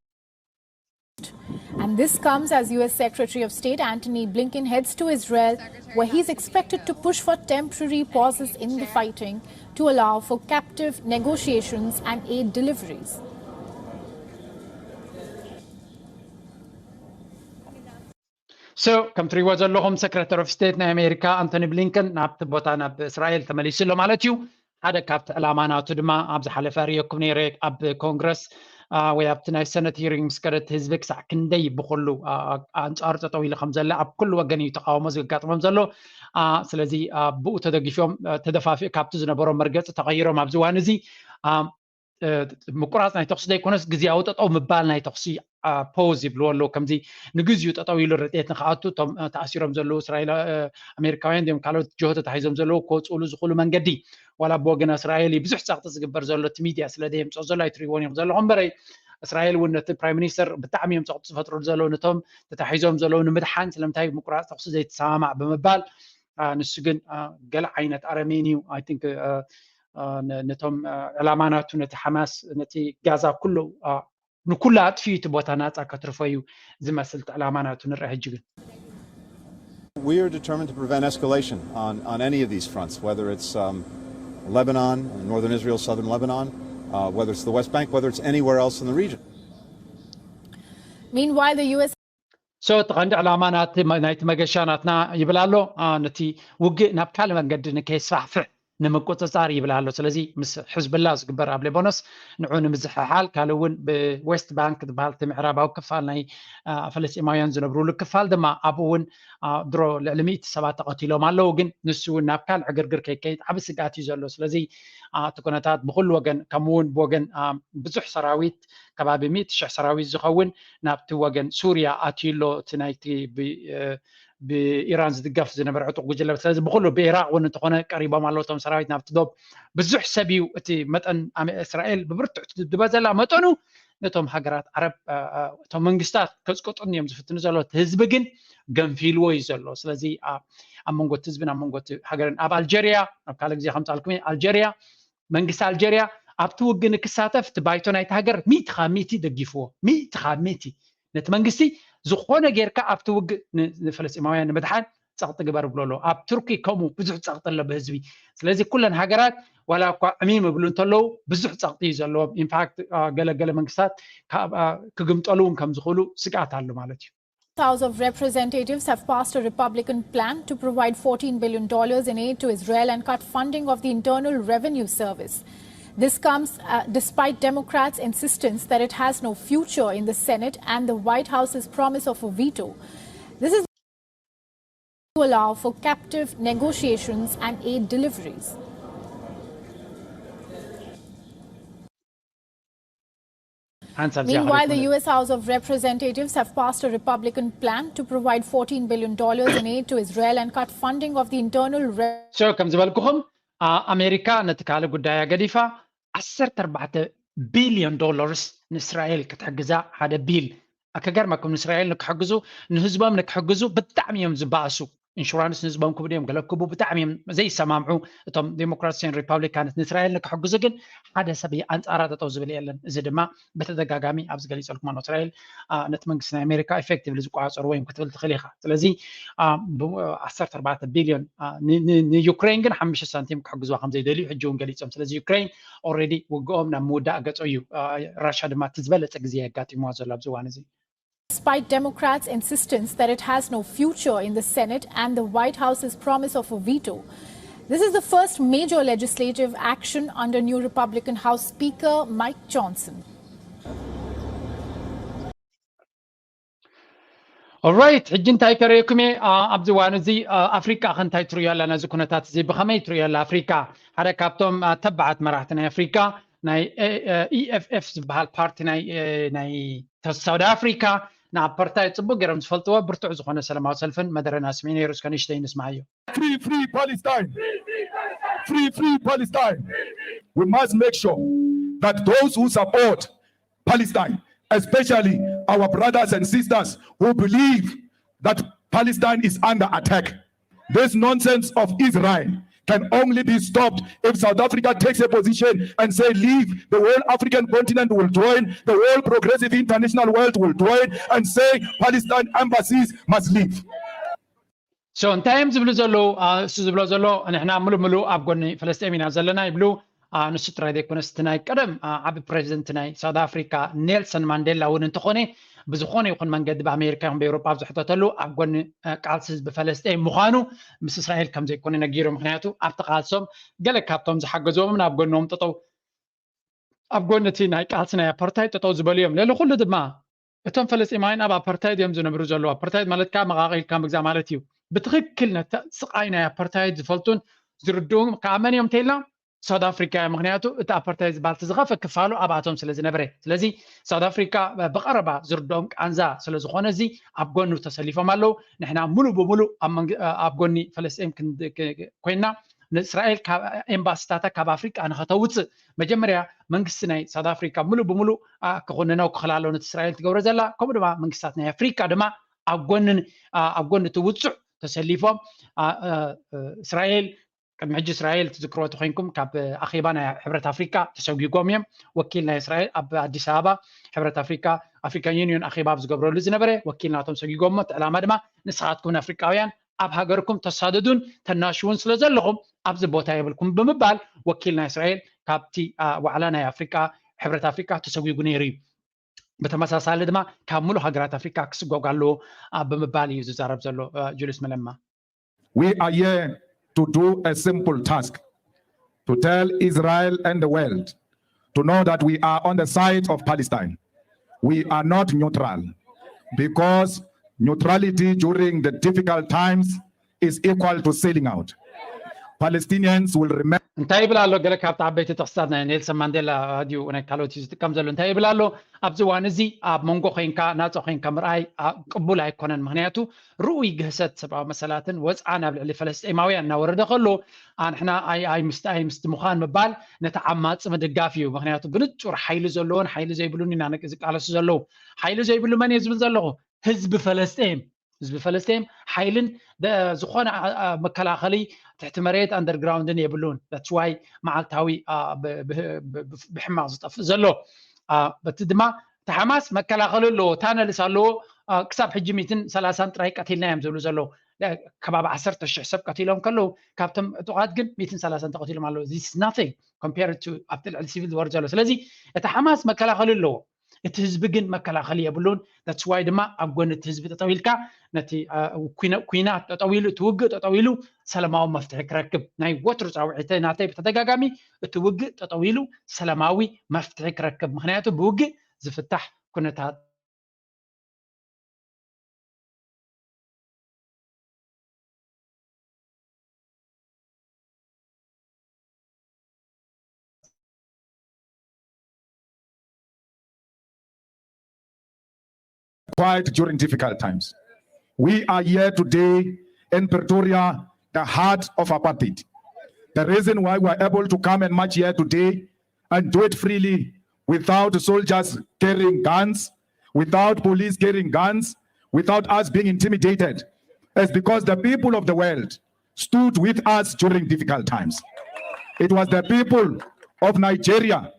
And this comes as U S Secretary of State Antony Blinken heads to Israel, where he's expected to push for temporary pauses in the fighting to allow for captive negotiations and aid deliveries. So ከም ትሪእዎ ዘለኹም ሰክረታሪ ኦፍ ስቴት ናይ ኣሜሪካ ኣንቶኒ ብሊንከን ናብቲ ቦታ ናብ እስራኤል ተመሊሱ ኣሎ ማለት እዩ። ሓደ ካብቲ ዕላማ ናቱ ድማ ኣብ ዝሓለፈ ርእየኩም ነይረ ኣብ ኮንግረስ አ፣ ወይ ኣብቲ ናይ ሰነት ሂሪንግ ምስ ከደ እቲ ህዝቢ ክሳዕ ክንደይ ብኩሉ አ፣ አ፣ ኣንጻሩ ጠጠው ኢሉ ከም ዘለ ኣብ ኩሉ ወገን እዩ ተቃውሞ ዘጋጥሞም ዘሎ። አ፣ ስለዚ አ፣ ብኡ ተደጊፎም አ፣ ተደፋፊ ካብቲ ዝነበሮም መርገፂ ተቐይሮም ኣብዚ እዋን እዚ አ፣ ምቁራፅ ናይ ተኩሲ ዘይኮነስ ግዜያዊ ጠጠው ምባል ናይ ተኩሲ ፖዝ ይብልዎ ኣለዉ። ከምዚ ንግዚኡ ጠጠው ኢሉ ረድኤት ንክኣቱ እቶም ተኣሲሮም ዘለዉ እስራኤል ኣሜሪካውያን ም ካልኦት ጅሆ ተታሒዞም ዘለዉ ክወፅእሉ ዝኽእሉ መንገዲ ዋላ ብወገን እስራኤል ብዙሕ ፀቕጢ ዝግበር ዘሎ እቲ ሚድያ ስለ ደየምፅኦ ዘሎ ኣይትሪእዎን ኢኹም ዘለኹም እምበረይ እስራኤል እውን ነቲ ፕራይም ሚኒስተር ብጣዕሚ እዮም ፀቕጢ ዝፈጥሩ ዘለዉ ነቶም ተታሒዞም ዘለዉ ንምድሓን ስለምንታይ ምቁራፅ ተኩሲ ዘይተሰማማዕ ብምባል ንሱ ግን ገለ ዓይነት ኣረሜን እዩ። ነቶም ዕላማ ናቱ ነቲ ሓማስ ነቲ ጋዛ ኩሉ ንኩሉ ኣጥፊኡ እቲ ቦታ ናፃ ከትርፎ እዩ ዝመስል እቲ ዕላማ ናቱ ንርአ ሕጂ ግን We are determined to prevent escalation on, on any of these fronts, whether it's um, Lebanon, northern Israel, southern Lebanon, uh, whether it's the West Bank, whether it's anywhere else in the region. Meanwhile, the U S so እቲ ቀንዲ ዕላማ ናይቲ መገሻ ናትና ይብል ኣሎ። ነቲ ውግእ ናብ ካልእ መንገዲ ንከይስፋሕፍሕ ንምቁፅፃር ይብል ኣሎ። ስለዚ ምስ ሕዝብላ ዝግበር ኣብ ሌባኖስ ንዑ ንምዝሕሓል ካልእ እውን ብዌስት ባንክ ዝበሃል እቲ ምዕራባዊ ክፋል ናይ ፈለስጢማውያን ዝነብሩሉ ክፋል ድማ ኣብኡ እውን ድሮ ልዕሊ ሚእቲ ሰባት ተቐቲሎም ኣለዉ። ግን ንሱ እውን ናብ ካልእ ዕግርግር ከይከይድ ዓቢ ስግኣት እዩ ዘሎ። ስለዚ እቲ ኩነታት ብኩሉ ወገን ከምኡ እውን ብወገን ብዙሕ ሰራዊት ከባቢ ሚእቲ ሽሕ ሰራዊት ዝኸውን ናብቲ ወገን ሱርያ ኣትዩ ኣሎ። እቲ ናይቲ ብኢራን ዝድገፍ ዝነበረ ዕጡቕ ጉጅለ ስለዚ ብኩሉ ብኢራቅ እውን እንተኾነ ቀሪቦም ኣለዉ እቶም ሰራዊት ናብቲ ዶብ ብዙሕ ሰብ እዩ እቲ መጠን እስራኤል ብብርቱዕ ትድብድበ ዘላ መጠኑ ነቶም ሃገራት ዓረብ እቶም መንግስታት ከፅቅጡን እዮም ዝፍትኑ ዘሎ እቲ ህዝቢ ግን ገንፊልዎ እዩ ዘሎ። ስለዚ ኣብ መንጎ እቲ ህዝብን ኣብ መንጎ እቲ ሃገርን ኣብ ኣልጀርያ ኣብ ካልእ ግዜ ከምፃልኩም ኣልጀርያ መንግስቲ ኣልጀርያ ኣብቲ ውግእ ንክሳተፍ እቲ ባይቶ ናይቲ ሃገር ሚእቲ ካብ ሚእቲ ደጊፍዎ። ሚእቲ ካብ ሚእቲ ነቲ መንግስቲ ዝኾነ ጌርካ ኣብቲ ውግእ ንፈለስጢማውያን ንምድሓን ፀቕጢ ግበር ብሎ ኣሎ። ኣብ ቱርኪ ከምኡ ብዙሕ ፀቕጢ ኣሎ ብህዝቢ። ስለዚ ኩለን ሃገራት ዋላ እኳ ዕሚም እብሉ እንተለዉ ብዙሕ ፀቕጢ እዩ ዘለዎም። ኢንፋክት ገለገለ መንግስታት ክግምጠሉ እውን ከም ዝኽእሉ ስግኣት ኣሎ ማለት እዩ። House of Representatives have passed a Republican plan to provide fourteen billion dollars in aid to Israel and cut funding of the Internal Revenue Service. This comes uh, despite Democrats' insistence that it has no future in the Senate and the White House's promise of a veto. This is to allow for captive negotiations and aid deliveries. Meanwhile, the U S House of Representatives have passed a Republican plan to provide fourteen billion dollars in aid to Israel and cut funding of the internal revenue. So, ከም ዝበልኩኹም ኣሜሪካ ነቲ ካልእ ጉዳያ ገዲፋ ዓሰርተ ኣርባዕተ ቢልዮን ዶላርስ ንእስራኤል ክትሕግዛ ሓደ ቢል ኣከገርመኩም ንእስራኤል ንክሕግዙ ንህዝቦም ንክሕግዙ ብጣዕሚ እዮም ዝበኣሱ። ኢንሹራንስ ንህዝቦም ክብሉ እዮም ገለ ክቡ ብጣዕሚ እዮም ዘይሰማምዑ እቶም ዴሞክራትስን ሪፓብሊካንስ ንእስራኤል ንክሕግዙ ግን ሓደ ሰብ ኣንፃራ ጠጠው ዝብል የለን። እዚ ድማ ብተደጋጋሚ ኣብዚ ገሊፀልኩም ኣሎ እስራኤል ነቲ መንግስቲ ናይ ኣሜሪካ ኢፌክቲቭሊ ዝቆፃፀርዎ እዮም ክትብል ትኽእል ኢኻ። ስለዚ ዓሰርተ ኣርባዕተ ቢልዮን ንዩክሬን ግን ሓሙሽተ ሳንቲም ክሕግዝዋ ከም ዘይደልዩ ሕጂ እውን ገሊፆም። ስለዚ ዩክሬን ኦልሬዲ ውግኦም ናብ ምውዳእ ገፆ እዩ። ራሻ ድማ እቲ ዝበለፀ ግዜ የጋጢምዋ ዘሎ ኣብዚ እዋን እዚ። Despite Democrats' insistence that it has no future in the Senate and the White House's promise of a veto, this is the first major legislative action under new Republican House Speaker Mike Johnson. Alright, ሕጂ እንታይ ከርእየኩም እየ ኣብዚ እዋን እዚ ኣፍሪቃ ከ እንታይ ትርእዮ ኣላ ነዚ ኩነታት እዚ ብኸመይ ትርእዮ ኣላ ኣፍሪቃ ሓደ ካብቶም ተባዓት መራሕቲ ናይ ኣፍሪቃ ናይ ኢኤፍኤፍ ዝበሃል ፓርቲ ናይ ናይ ሳውዲ ኣፍሪካ ንኣፓርታይ ፅቡቅ ገይሮም ዝፈልጥዎ ብርቱዕ ዝኾነ ሰላማዊ ሰልፍን መደረና ስሚዕ ነይሩ እስከ ንእሽተይ ንስማዓዮ Free, free Palestine. Free, free Palestine. We must make sure that those who support Palestine, especially our brothers and sisters who believe that Palestine is under attack, this nonsense of Israel can only be stopped if South Africa takes a position and say leave. The whole African continent will join, the whole progressive international world will join and say Palestine embassies must leave. So እንታይ እዮም ዝብሉ ዘለዉ? እሱ ዝብሎ ዘሎ ንሕና ሙሉ ሙሉ ኣብ ጎኒ ፈለስጤም ኢና ዘለና ይብሉ። ንሱ ጥራይ ዘይኮነስ እቲ ናይ ቀደም ዓቢ ፕሬዚደንት ናይ ሳውት ኣፍሪካ ኔልሰን ማንዴላ እውን እንተኾነ ብዝኾነ ይኹን መንገዲ ብኣሜሪካ ይኹን ብኤውሮጳ ኣብ ዝሕተተሉ ኣብ ጎኒ ቃልሲ ህዝቢ ፈለስጤን ምዃኑ ምስ እስራኤል ከም ዘይኮነ ነጊሩ። ምክንያቱ ኣብቲ ቃልሶም ገለ ካብቶም ዝሓገዝዎም ናብ ጎኖም ጠጠው ኣብ ጎኒ እቲ ናይ ቃልሲ ናይ ኣፓርታይድ ጠጠው ዝበሉ እዮም። ልዕሊ ኩሉ ድማ እቶም ፈለስጢማውያን ኣብ ኣፓርታይድ እዮም ዝነብሩ ዘለዉ። ኣፓርታይድ ማለት ከዓ መቃቂልካ ምግዛእ ማለት እዩ። ብትክክል ነቲ ስቃይ ናይ ኣፓርታይድ ዝፈልጡን ዝርድኡን ከዓ መን እዮም እንተኢልና ሳውት ኣፍሪካ እያ። ምክንያቱ እቲ ኣፓርታይድ ዝበሃል እቲ ዝኸፈ ክፋሉ ኣብኣቶም ስለ ዝነበረ። ስለዚ ሳውት ኣፍሪካ ብቐረባ ዝርድኦም ቃንዛ ስለ ዝኾነ፣ እዚ ኣብ ጎኑ ተሰሊፎም ኣለዉ። ንሕና ሙሉእ ብሙሉእ ኣብ መንግ-፣ ኣብ ጎኒ ፈለስጢን ክን-፣ ክ-፣ ኮይና፣ ንእስራኤል ካብ ኤምባሲታታ ካብ ኣፍሪቃ ንኸተውፅእ፣ መጀመርያ መንግስቲ ናይ ሳውት ኣፍሪካ ሙሉእ ብሙሉእ፣ ኣ፣ ክኹንኖ ክኽላሎ ነቲ እስራኤል ትገብሮ ዘላ፣ ከምኡ ድማ መንግስታት ናይ ኣፍሪቃ ድማ ኣብ ጎኒ፣ ኣ፣ ኣብ ጎኒ እቲ ውፁዕ ተሰሊፎም፣ ኣ፣ እ፣ እ፣ እስራኤል ቅድሚ ሕጂ እስራኤል ትዝክርዎ ተኮይንኩም፣ ካብ ኣኼባ ናይ ሕብረት ኣፍሪቃ ተሰጒጎም እዮም። ወኪል ናይ እስራኤል ኣብ ኣዲስ ኣበባ ሕብረት ኣፍሪቃ፣ ኣፍሪካን ዩኒዮን ኣኼባ ኣብ ዝገብረሉ ዝነበረ ወኪል ናቶም ሰጒጎሞ፣ እቲ ዕላማ ድማ ንስኻትኩም ኣፍሪቃውያን ኣብ ሃገርኩም ተሳደዱን ተናሽውን ስለ ዘለኹም ኣብዚ ቦታ የብልኩም ብምባል ወኪል ናይ እስራኤል ካብቲ፣ ኣ፣ ዋዕላ ናይ ኣፍሪቃ፣ ሕብረት ኣፍሪቃ ተሰጒጉ ነይሩ እዩ። ብተመሳሳሊ ድማ ካብ ሙሉእ ሃገራት ኣፍሪቃ ክስጎግ ኣለዎ፣ ኣ፣ ብምባል እዩ ዝዛረብ ዘሎ፣ ኣ፣ ጁልስ መለማ። We are here to do a simple task, to tell Israel and the world to know that we are on the side of Palestine. We are not neutral, because neutrality during the difficult times is equal to selling out. Palestinians will remain እንታይ ይብል ኣሎ? ገለ ካብቲ ዓበይቲ ጥቕስታት ናይ ኔልሰን ማንዴላ ድዩ ናይ ካልኦት እዩ ዝጥቀም ዘሎ? እንታይ ይብል ኣሎ? ኣብዚ እዋን እዚ ኣብ መንጎ ኮይንካ ናጻ ኮይንካ ምርኣይ፣ ኣ፣ ቅቡል ኣይኮነን። ምክንያቱ ርኡይ ግህሰት ሰብኣዊ መሰላትን ወጽዓን ኣብ ልዕሊ ፈለስጤማውያን እናወረደ ከሎ፣ ኣንሕና ኣይ፣ ኣይ ምስቲ፣ ኣይ ምስቲ ምዃን ምባል ነቲ ዓማጺ ምድጋፍ እዩ። ምክንያቱ ብንጹር ሓይሊ ዘለዎን ሓይሊ ዘይብሉን ኢና ንቅ-፣ ዝቃለሱ ዘለዉ። ሓይሊ ዘይብሉ መን እየ ዝብል ዘለኹ? ህዝቢ ፈለስጤም። ህዝቢ ፈለስጤም ሓይልን ደ-፣ ዝኾነ፣ ኣ፣ ኣ፣ መከላኸሊ ትሕቲ መሬት ኣንደርግራውንድን የብሉን። That's why መዓልታዊ፣ ኣ፣ ብ-፣ ብ-፣ ብ-፣ ብ-፣ ብሕማቕ ዝጠፍእ ዘሎ። ኣ፣ በቲ ድማ እቲ ሓማስ መከላኸሊ ኣለዎ፣ ታነልስ ኣለዎ። ኣ፣ ክሳብ ሕጂ ሚእትን ሰላሳን ጥራይ ቀቲልና እዮም ዝብሉ ዘለዉ። እ፣ ከባቢ ዓሰርተ ሽሕ ሰብ ቀቲሎም ከለዉ፣ ካብቶም ዕጡቓት ግን ሚእትን ሰላሳን ተቐቲሎም ኣለዉ። This is nothing compared to ኣብቲ ልዕሊ ሲቪል ዝወርድ ዘሎ። ስለዚ እቲ ሓማስ መከላኸሊ ኣለዎ። እቲ ህዝቢ ግን መከላኸሊ የብሉን። That's why ድማ ኣብ ጎኒ እቲ ህዝቢ ጠጠው ኢልካ ነቲ፣ አ፣ ኩነ-፣ ኩናት ጠጠው ኢሉ፣ እቲ ውግእ ጠጠው ኢሉ ሰላማዊ መፍትሒ ክረክብ ናይ ወትሩ ጻውዒተይ ናተይ ብተደጋጋሚ፣ እቲ ውግእ ጠጠው ኢሉ ሰላማዊ መፍትሒ ክረክብ። ምክንያቱ ብውግእ ዝፍታሕ ኩነታት quiet during difficult times. We are here today in Pretoria, the heart of apartheid. The reason why we are able to come and march here today and do it freely without soldiers carrying guns, without police carrying guns, without us being intimidated is because the people of the world stood with us during difficult times. It was the people of Nigeria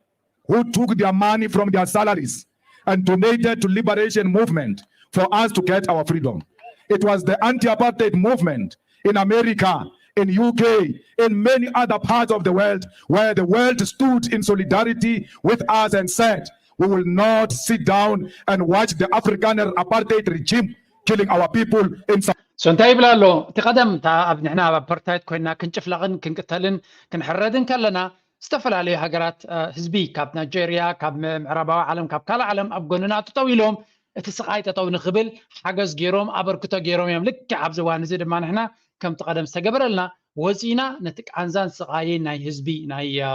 who took their money from their salaries and donated to liberation movement for us to get our freedom. It was the anti-apartheid movement in America, in U K, in many other parts of the world where the world stood in solidarity with us and said, "We will not sit down and watch the Afrikaner apartheid regime killing our people in South." So እንታይ ይብል ኣሎ? እቲ ቀደም እታ ኣብ ንሕና ኣብ ኣፓርታይድ ኮይና ክንጭፍለቕን ክንቅተልን ክንሕረድን ከለና ዝተፈላለዩ ሃገራት፣ እ፣ ህዝቢ ካብ ናይጀርያ፣ ካብ ም-፣ ምዕራባዊ ዓለም፣ ካብ ካልእ ዓለም ኣብ ጎንና ጠጠው ኢሎም እቲ ስቓይ ጠጠው ንኽብል ሓገዝ ገይሮም፣ ኣበርክቶ ገይሮም እዮም። ልክዕ ኣብዚ እዋን እዚ ድማ ንሕና ከምቲ ቀደም ዝተገበረልና ወፂና ነቲ ቃንዛን ስቓይን ናይ ህዝቢ ናይ፣ እ፣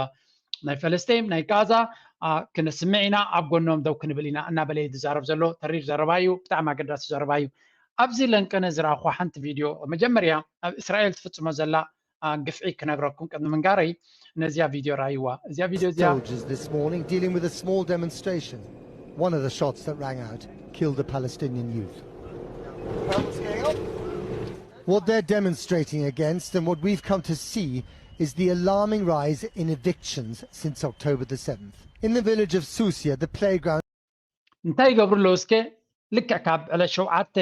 ናይ ፈለስጢን፣ ናይ ጋዛ፣ እ፣ ክነስምዕ ኢና፣ ኣብ ጎኖም ደው ክንብል ኢና እናበለ እዩ ዝዛረብ ዘሎ። ተሪር ዘረባ እዩ፣ ብጣዕሚ ኣገዳሲ ዘረባ እዩ። ኣብዚ ለንቀነ ዝረኣኹ ሓንቲ ቪድዮ መጀመርያ ኣብ እስራኤል ትፍጽሞ ዘላ አ፣ ግፍዒ ክነግረኩም ቅድሚ ምንጋረይ ነዚያ ቪድዮ ረኣይዋ። እዚያ ቪድዮ እዚያ Soldiers this morning dealing with a small demonstration. One of the shots that rang out killed a Palestinian youth. What they're demonstrating against and what we've come to see is the alarming rise in evictions since October the seventh. In the village of Susia, the playground እንታይ ይገብሩ ኣለዉ እስከ? ልክዕ ካብ ዕለት ሸውዓተ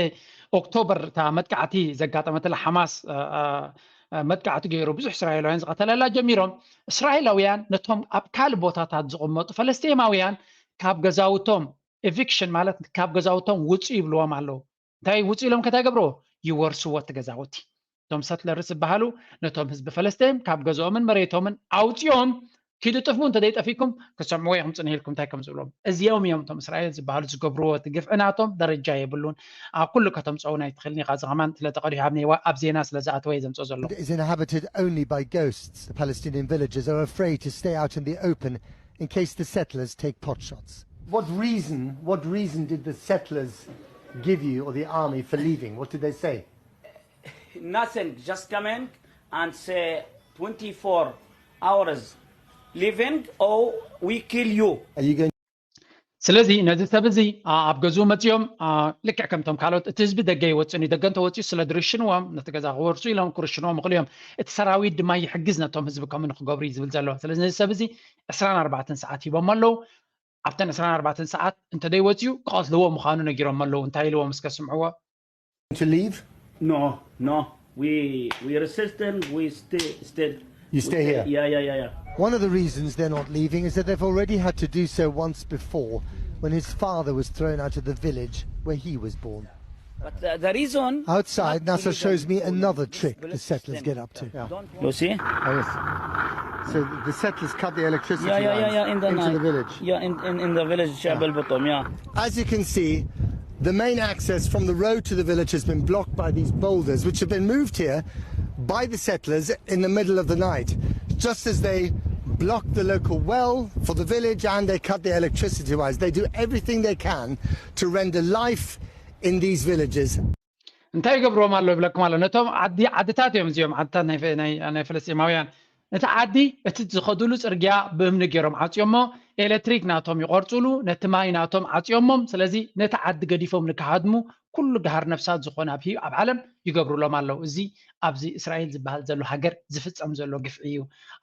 ኦክቶበር እታ መጥቃዕቲ ዘጋጠመትላ ሓማስ፣ እ፣ እ፣ እ፣ መጥቃዕቲ ገይሩ ብዙሕ እስራኤላውያን ዝቐተለላ ጀሚሮም፣ እስራኤላውያን ነቶም ኣብ ካልእ ቦታታት ዝቕመጡ ፈለስጤማውያን ካብ ገዛውቶም፣ ኤቪክሽን ማለት ካብ ገዛውቶም ውጹ ይብልዎም ኣለዉ። እንታይ ውጹ ኢሎም ከ እንታይ ገብርዎ? ይወርስዎ እቲ ገዛውቲ። እቶም ሰትለርስ ዝበሃሉ ነቶም ህዝቢ ፈለስጤም ካብ ገዝኦምን መሬቶምን ኣውጺኦም ኪዱ ጥፍኡ እንተ ዘይጠፊኩም ክትሰምዕዎ ኢኹም ጽንሂልኩም እንታይ ከም ዝብሎም። እዚኦም እዮም እቶም እስራኤል ዝበሃሉ ዝገብርዎ። እቲ ግፍዒ ናቶም ደረጃ የብሉን። ኣብ ኩሉ ከተምጽኦ ናይ ትኽእልን ኢኻ። እዚ ከማን ስለተቐዲሑ ኣብ ኔዋ- ኣብ ዜና ስለ ዝኣተወ እየ ዘምጽኦ ዘለኹ። Is inhabited only by ghosts. The Palestinian villagers are afraid to stay out in the open in case the settlers take potshots. What reason, what reason did the settlers give you or the army for leaving? What did they say? Nothing, just coming and say twenty-four hours living or we kill you. Are you going ስለዚ ነዚ ሰብ እዚ ኣብ ገዝኡ መፅኦም ልክዕ ከምቶም ካልኦት እቲ ህዝቢ ደገ ይወፅን እዩ። ደገ እንተወፅኡ ስለ ድርሽንዎም ነቲ ገዛ ክወርሱ ኢሎም ክርሽንዎም ይኽእሉ እዮም። እቲ ሰራዊት ድማ ይሕግዝ ነቶም ህዝቢ ከምኡ ንክገብሩ እዩ ዝብል ዘሎ። ስለዚ ነዚ ሰብ እዚ ዕስራን ኣርባዕተን ሰዓት ሂቦም ኣለዉ። ኣብተን ዕስራን ኣርባዕተን ሰዓት እንተደይወፅኡ ክቐትልዎ ምዃኑ ነጊሮም ኣለዉ። እንታይ ኢልዎም እስከ ስምዕዎ። To leave? No, no. We we resisting. We stay still. You stay here? Yeah, yeah, yeah, yeah. One of the reasons they're not leaving is that they've already had to do so once before when his father was thrown out of the village where he was born. But the, the reason Outside, Nasser shows me another trick the settlers get up to. You see? Oh, yes. So the settlers cut the electricity Yeah, yeah, yeah, lines yeah. In the into night. The village. Yeah, in in, in the village, Shabal Bottom. Yeah. As you can see, the main access from the road to the village has been blocked by these boulders, which have been moved here by the settlers in the middle of the night, just as they block the local well for the village and they cut the electricity wires. They do everything they can to render life in these villages. እንታይ ይገብርዎም ኣሎ ይብለኩም ኣሎ። ነቶም ዓዲ ዓድታት እዮም እዚኦም ዓድታት ናይ ናይ ናይ ፍልስጤማውያን። ነቲ ዓዲ እቲ ዝኸዱሉ ጽርግያ ብእምኒ ገይሮም ዓጽዮሞ፣ ኤሌክትሪክ ናቶም ይቆርጹሉ፣ ነቲ ማይ ናቶም ዓጽዮሞም። ስለዚ ነቲ ዓዲ ገዲፎም ንክሃድሙ ኩሉ ገሃር ነፍሳት ዝኾነ ኣብ ሂ- ኣብ ዓለም ይገብሩሎም ኣለዉ። እዚ ኣብዚ እስራኤል ዝበሃል ዘሎ ሃገር ዝፍጸም ዘሎ ግፍዒ እዩ።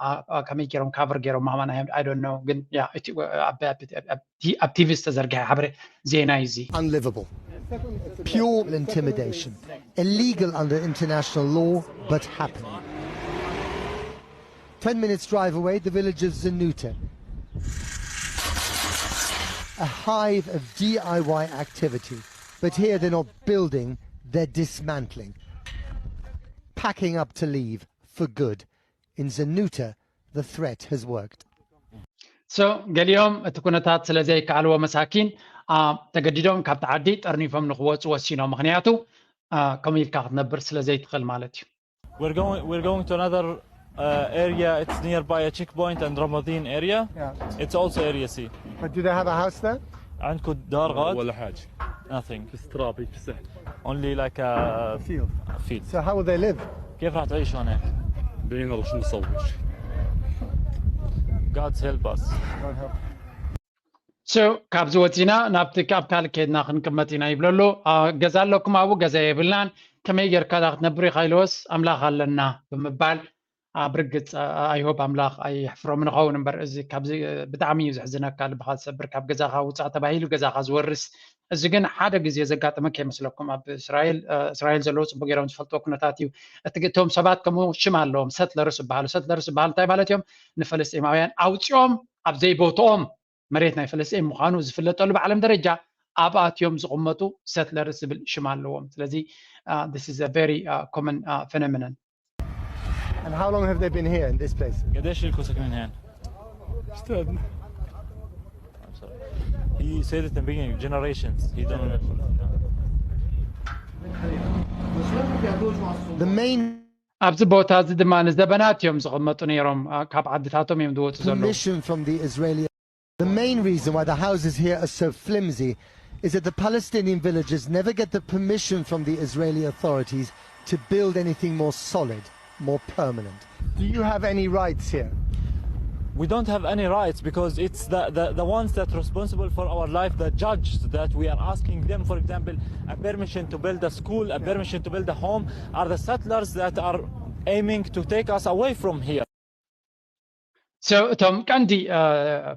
ኣ- ኣ- ከመይ ገይሮም ካቨር ገይሮም ማማ ናይ I don't know ግን ያ እቲ ኣብ ኣብ- ኣብ- ኣብ- ኣብ ቲቪ ዝተዘርግሐ ሓበሬ ዜና እዩ እዚ። Unlivable. Pure intimidation. Illegal under international law, but happening. Ten minutes drive away, the village of Zanuta. A hive of D I Y activity. But here they're not building, they're dismantling. Packing up to leave for good. In Zanuta, the threat has worked. So ገሊኦም እቲ ኩነታት ስለ ዘይከኣልዎ መሳኪን ኣ፣ ተገዲዶም ካብቲ ዓዲ ጠርኒፎም ንክወፁ ወሲኖም። ምክንያቱ ኣ፣ ከምኡ ኢልካ ክትነብር ስለ ዘይትኽእል ማለት እዩ። We're going we're going to another uh, area. It's nearby a checkpoint and Ramadin area. Yeah. It's also area C. But do they have a house there? عندكم دار غاد؟ ولا حاجة. Nothing. بس تراب يتسح. Only like a Field. Field. So how will they live? كيف راح تعيشوا هناك؟ بينا وش نسوي؟ God's help us. God help. So ካብዚ ወፂና ናብቲ ካብ ካልእ ከድና ክንቅመጥ ኢና ይብለሉ። ኣ፣ ገዛ ኣለኩም ኣብኡ? ገዛ የብልናን። ከመይ ጌርካ ዳ ክትነብር ኢኻ ኢልዎስ ኣምላኽ ኣለና ብምባል ኣብ ርግፅ I hope ኣምላኽ ኣይሕፍሮም ንኸውን እምበር እዚ ካብዚ ብጣዕሚ እዩ ዘሕዝነካ፣ ልብኻ ዝሰብር። ካብ ገዛኻ ውፃእ ተባሂሉ ገዛኻ ዝወርስ እዚ ግን ሓደ ግዜ ዘጋጠመ ከይመስለኩም። ኣብ እስራኤል እ፣ እስራኤል ዘለዉ ፅቡቅ ገይሮም ዝፈልጥዎ ኩነታት እዩ። እቲ እቶም ሰባት ከምኡ ሽም ኣለዎም፣ ሰትለርስ ዝበሃሉ። ሰትለርስ ዝበሃሉ እንታይ ማለት እዮም? ንፈለስጢማውያን ኣውፂኦም ኣብ ዘይቦትኦም መሬት ናይ ፈለስጢን ምዃኑ ዝፍለጠሉ ብዓለም ደረጃ ኣብ ኣትዮም ዝቕመጡ ሰትለርስ ዝብል ሽም ኣለዎም። ስለዚ this is a very common phenomenon. And how long have they been here in this place? قديش لكم ساكنين هنا؟ استاذ He said it in the beginning, generations. He don't remember. The main ኣብዚ ቦታ እዚ ድማ ንዘበናት እዮም ዝቕመጡ ነይሮም። ኣ፣ ካብ ዓድታቶም እዮም ዝወፁ ዘለዉ። permission from the Israeli. The main reason why the houses here are so flimsy is that the Palestinian villagers never get the permission from the Israeli authorities to build anything more solid, more permanent. Do you have any rights here? We don't have any rights because it's the, the, the ones that responsible for our life, the judges that we are asking them, for example, a permission to build a school, a permission to build a home, are the settlers that are aiming to take us away from here. So እቶም ቀንዲ እ፣